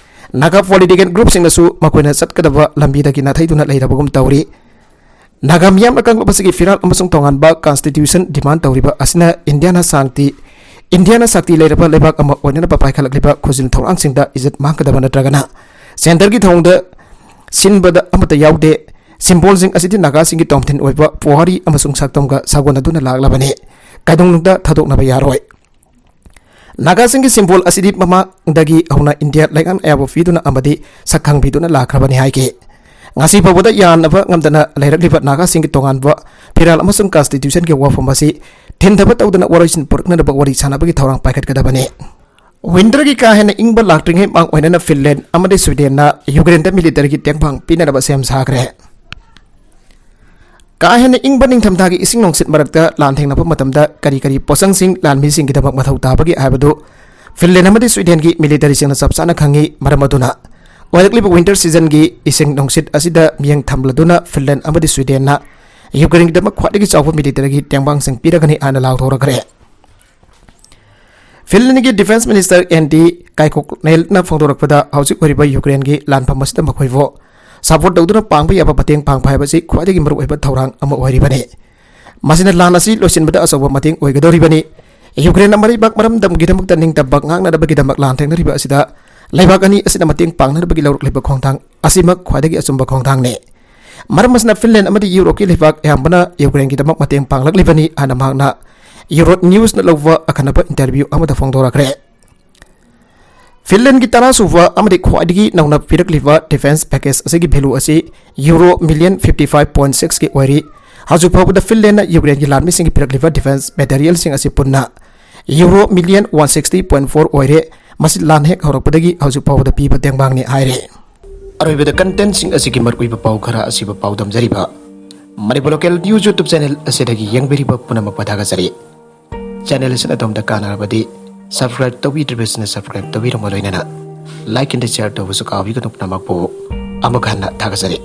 ꯅꯥꯒꯥ ꯄꯣꯂꯤꯇꯤꯀꯦꯜ ꯒ꯭ꯔꯨꯞꯁꯤꯡꯅꯁꯨ ꯃꯈꯣꯏꯅ ꯆꯠꯀꯗꯕ ꯂꯝꯕꯤꯗꯒꯤ ꯅꯥꯊꯩꯗꯨꯅ ꯂꯩꯔꯕꯒꯨꯝ ꯇꯧꯔꯤ꯫ ꯅꯥꯒꯥ ꯃꯤꯌꯥꯝꯅ ꯀꯥꯡꯂꯨꯞ ꯑꯁꯤꯒꯤ ꯐꯤꯔꯥꯜ ꯑꯃꯁꯨꯡ ꯇꯣꯉꯥꯟꯕ ꯀꯟꯁꯇꯤꯇ꯭ꯌꯨꯁꯟ ꯗꯤꯃꯥꯟ ꯇꯧꯔꯤꯕ ꯑꯁꯤꯅ ꯏꯟꯗꯤꯌꯥꯅ ꯁꯥꯟꯇꯤ, ꯏꯟꯗꯤꯌꯥꯅ ꯁꯛꯇꯤ ꯂꯩꯔꯕ ꯂꯩꯕꯥꯛ ꯑꯃ ꯑꯣꯏꯅꯅꯕ ꯄꯥꯏꯈꯠꯂꯛꯂꯤꯕ ꯈꯨꯖꯤꯜ ꯊꯧꯔꯥꯡꯁꯤꯡꯗ ꯏꯖꯠ ꯃꯥꯡꯒꯗꯕ ꯅꯠꯇ꯭ꯔꯒꯅ ꯁꯦꯟꯇꯔꯒꯤ ꯊꯧꯑꯣꯡꯗ ꯁꯤꯟꯕꯗ ꯑꯃꯠꯇ ꯌꯥꯎꯗꯦ꯫ ꯁꯤꯝꯕꯣꯜꯁꯤꯡ ꯑꯁꯤꯗꯤ ꯅꯥꯒꯥꯁꯤꯡꯒꯤ ꯇꯣꯝꯊꯤꯟ ꯑꯣꯏꯕ ꯄꯨꯋꯥꯔꯤ ꯑꯃꯁꯨꯡ ꯁꯛꯇꯝꯒ ꯁꯥꯒꯣꯟꯅꯗꯨꯅ ꯂꯥꯛꯂꯕꯅꯤ꯫ ꯀꯩꯗꯧꯅꯨꯡꯗ ꯊꯥꯗꯣꯛꯅꯕ ꯌꯥꯔꯣꯏ꯫ ꯅꯥꯒꯥꯁꯤꯡꯒꯤ ꯁꯤꯝꯕꯣꯜ ꯑꯁꯤꯗꯤ ꯃꯃꯥꯡꯗꯒꯤ ꯍꯧꯅ ꯏꯟꯗꯤꯌꯥ ꯂꯩꯉꯥꯛꯅ ꯑꯌꯥꯕ ꯄꯤꯗꯨꯅ ꯑꯃꯗꯤ ꯁꯛꯈꯪꯕꯤꯗꯨꯅ ꯂꯥꯛꯈ꯭ꯔꯕꯅꯤ ꯍꯥꯏꯈꯤ꯫ ꯉꯁꯤ ꯐꯥꯎꯕꯗ ꯌꯥꯅꯕ ꯉꯝꯗꯅ ꯂꯩꯔꯛꯂꯤꯕ ꯅꯥꯒꯥꯁꯤꯡꯒꯤ ꯇꯣꯉꯥꯟꯕ ꯐꯤꯔꯥꯜ ꯑꯃꯁꯨꯡ ꯀꯟꯁꯇꯤꯇ꯭ꯌꯨꯁꯟꯒꯤ ꯋꯥꯐꯝ ꯑꯁꯤ ꯊꯤꯟꯊꯕ ꯇꯧꯗꯅ ꯋꯥꯔꯣꯏꯁꯤꯟ ꯄꯨꯔꯛꯅꯅꯕ ꯋꯥꯔꯤ ꯁꯥꯟꯅꯕꯒꯤ ꯊꯧꯔꯥꯡ ꯄꯥꯏꯈꯠꯀꯗꯕꯅꯤ꯫ ꯋꯤꯟꯇꯔꯒꯤ ꯀꯥ ꯍꯦꯟꯅ ꯏꯪꯕ ꯂꯥꯛꯇ꯭ꯔꯤꯉꯩ ꯃꯥꯡ ꯑꯣꯏꯅꯅ ꯐꯤꯟꯂꯦꯟ ꯑꯃꯗꯤ ꯁ꯭ꯋꯤꯗꯦꯟꯅ ꯌꯨꯀ꯭ꯔꯦꯟꯗ ꯃꯤꯂꯤꯇꯔꯤꯒꯤ ꯇꯦꯡꯕꯥꯡ ꯄꯤꯅꯅꯕ ꯁꯦꯝ ꯁꯥꯈ꯭ꯔꯦ꯫ ꯀꯥ ꯍꯦꯟꯅ ꯏꯪꯕ ꯅꯤꯡꯊꯝꯊꯥꯒꯤ ꯏꯁꯤꯡ ꯅꯨꯡꯁꯤꯠ ꯃꯔꯛꯇ ꯂꯥꯟꯊꯦꯡꯅꯕ ꯃꯇꯝꯗ ꯀꯔꯤ ꯀꯔꯤ ꯄꯣꯠꯆꯪꯁꯤꯡ ꯂꯥꯟꯃꯤꯁꯤꯡꯒꯤꯗꯃꯛ ꯃꯊꯧ ꯇꯥꯕꯒꯦ ꯍꯥꯏꯕꯗꯨ ꯐꯤꯟꯂꯦꯟ ꯑꯃꯗꯤ ꯁ꯭ꯋꯤꯗꯦꯟꯒꯤ ꯃꯤꯂꯤꯇꯔꯤꯁꯤꯡꯅ ꯆꯞ ꯆꯥꯅ ꯈꯪꯏ꯫ ꯃꯔꯝ ꯑꯗꯨꯅ ꯑꯣꯏꯔꯛꯂꯤꯕ ꯋꯤꯟꯇꯔ ꯁꯤꯖꯟꯒꯤ ꯏꯁꯤꯡ ꯅꯨꯡꯁꯤꯠ ꯑꯁꯤꯗ ꯃꯤꯠꯌꯦꯡ ꯊꯝꯂꯗꯨꯅ ꯐꯤꯟꯂꯦꯟ ꯑꯃꯗꯤ ꯁ꯭ꯋꯤꯗꯦꯟꯅ ꯌꯨꯀ꯭ꯔꯦꯟꯒꯤꯗꯃꯛ ꯈ꯭ꯋꯥꯏꯗꯒꯤ ꯆꯥꯎꯕ ꯃꯤꯂꯤꯇꯔꯤꯒꯤ ꯇꯦꯡꯕꯥꯡꯁꯤꯡ ꯄꯤꯔꯒꯅꯤ ꯍꯥꯏꯅ ꯂꯥꯎꯊꯣꯔꯛꯈ꯭ꯔꯦ꯫ ꯐꯤꯟꯂꯦꯟꯒꯤ ꯗꯤꯐꯦꯟꯁ ꯃꯤꯅꯤꯁꯇꯔ ꯑꯦꯟꯗꯤ ꯀꯥꯏꯀꯣꯛꯅꯦꯜꯅ ꯐꯣꯡꯗꯣꯔꯛꯄꯗ, ꯍꯧꯖꯤꯛ ꯑꯣꯏꯔꯤꯕ ꯌꯨꯀ꯭ꯔꯦꯟꯒꯤ ꯂꯥꯟꯐꯝ ꯑꯁꯤꯗ ꯃꯈꯣꯏꯕꯨ ꯁꯄꯣꯔꯠ ꯇꯧꯗꯨꯅ ꯄꯥꯡꯕ ꯌꯥꯕ ꯃꯇꯦꯡ ꯄꯥꯡꯕ ꯍꯥꯏꯕꯁꯤ ꯈ꯭ꯋꯥꯏꯗꯒꯤ ꯃꯔꯨꯑꯣꯏꯕ ꯊꯧꯔꯥꯡ ꯑꯃ ꯑꯣꯏꯔꯤꯕꯅꯤ꯫ ꯃꯁꯤꯅ ꯂꯥꯟ ꯑꯁꯤ ꯂꯣꯏꯁꯤꯟꯕꯗ ꯑꯆꯧꯕ ꯃꯇꯦꯡ ꯑꯣꯏꯒꯗꯧꯔꯤꯕꯅꯤ꯫ ꯌꯨꯀ꯭ꯔꯦꯟꯅ ꯃꯔꯩꯕꯥꯛ ꯃꯔꯝꯗꯝꯒꯤꯗꯃꯛꯇ ꯅꯤꯡꯇꯝꯕ ꯉꯥꯛꯅꯅꯕꯒꯤꯗꯃꯛ ꯂꯥꯟ ꯊꯦꯡꯅꯔꯤꯕ ꯑꯁꯤꯗ ꯂꯩꯕꯥꯛ ꯑꯅꯤ ꯑꯁꯤꯅ ꯃꯇꯦꯡ ꯄꯥꯡꯅꯅꯕꯒꯤ ꯂꯧꯔꯛꯂꯤꯕ ꯈꯣꯡꯊꯥꯡ ꯑꯁꯤꯃꯛ ꯈ꯭ꯋꯥꯏꯗꯒꯤ ꯑꯆꯨꯝꯕ ꯈꯣꯡꯊꯥꯡꯅꯤ꯫ ꯃꯔꯝ ꯑꯁꯤꯅ ꯐꯤꯟꯂꯦꯟ ꯑꯃꯗꯤ ꯌꯨꯔꯣꯞꯀꯤ ꯂꯩꯕꯥꯛ ꯑꯌꯥꯝꯕꯅ ꯌꯨꯀ꯭ꯔꯦꯟꯒꯤꯗꯃꯛ ꯃꯇꯦꯡ ꯄꯥꯡꯂꯛꯂꯤꯕꯅꯤ ꯍꯥꯏꯅ ꯃꯍꯥꯛꯅ ꯌꯨꯔꯣ ꯅ꯭ꯌꯨꯁꯅ ꯂꯧꯕ ꯑꯈꯟꯅꯕ ꯏꯟꯇꯔꯚ꯭ꯌꯨ ꯑꯃꯗ ꯐꯣꯡꯗꯣꯔꯛꯈ꯭ꯔꯦ꯫ ꯐꯤꯟꯂꯦꯟꯒꯤ ꯇꯔꯥꯁꯨꯕ ꯑꯃꯗꯤ ꯈ꯭ꯋꯥꯏꯗꯒꯤ ꯅꯧꯅ ꯄꯤꯔꯛꯂꯤꯕ ꯗꯤꯐꯦꯟꯁ ꯄꯦꯀꯦꯖ ꯑꯁꯤꯒꯤ ꯚꯦꯂꯨ ꯑꯁꯤ euro million fifty five point ꯁꯤꯛꯁꯀꯤ ꯑꯣꯏꯔꯤ꯫ ꯍꯧꯖꯤꯛ ꯐꯥꯎꯕꯗ ꯐꯤꯟꯂꯦꯟꯅ ꯌꯨꯀ꯭ꯔꯦꯟꯒꯤ ꯂꯥꯟꯃꯤꯁꯤꯡꯒꯤ ꯄꯤꯔꯛꯂꯤꯕ ꯗꯤꯐꯦꯟꯁ ꯃꯦꯇꯔꯤꯌꯦꯜꯁꯤꯡ ꯑꯁꯤ ꯄꯨꯟꯅ euro million one sixty point four ꯑꯣꯏꯔꯦ꯫ ꯃꯁꯤ ꯂꯥꯟ ꯍꯦꯛ ꯍꯧꯔꯛꯄꯗꯒꯤ ꯍꯧꯖꯤꯛ ꯐꯥꯎꯕꯗ ꯄꯤꯕ ꯇꯦꯡꯕꯥꯡꯅꯤ ꯍꯥꯏꯔꯦ꯫ ꯑꯔꯣꯏꯕꯗ ꯀꯟꯇꯦꯟꯁꯤꯡ ꯑꯁꯤꯒꯤ ꯃꯔꯨꯑꯣꯏꯕ ꯄꯥꯎ ꯈꯔ ꯑꯁꯤꯕꯨ ꯄꯥꯎꯗꯝꯖꯔꯤꯕ Manipur local news YouTube channel ꯑꯁꯤꯗꯒꯤ ꯌꯦꯡꯕꯤꯔꯤꯕ ꯄꯨꯝꯅꯃꯛꯄꯨ ꯊꯥꯒꯠꯆꯔꯤ꯫ ꯆꯦꯅꯦꯜ ꯑꯁꯤꯅ ꯑꯗꯣꯝꯗ ꯀꯥꯟꯅꯔꯕꯗꯤ ꯁꯕꯁꯀ꯭ꯔꯥꯏꯕ ꯇꯧꯕꯤꯗ꯭ꯔꯤꯕꯁꯤꯅ ꯁꯕꯁꯀ꯭ꯔꯥꯏꯕ ꯇꯧꯕꯤꯔꯝꯕ ꯂꯣꯏꯅꯅ ꯂꯥꯏꯛ ꯑꯦꯟ ꯁꯤꯌꯔ ꯇꯧꯕꯁꯨ ꯀꯥꯎꯕꯤꯒꯅꯨ꯫ ꯄꯨꯝꯅꯃꯛꯄꯨ ꯑꯃꯨꯛ ꯍꯟꯅ ꯊꯥꯒꯠꯆꯔꯤ꯫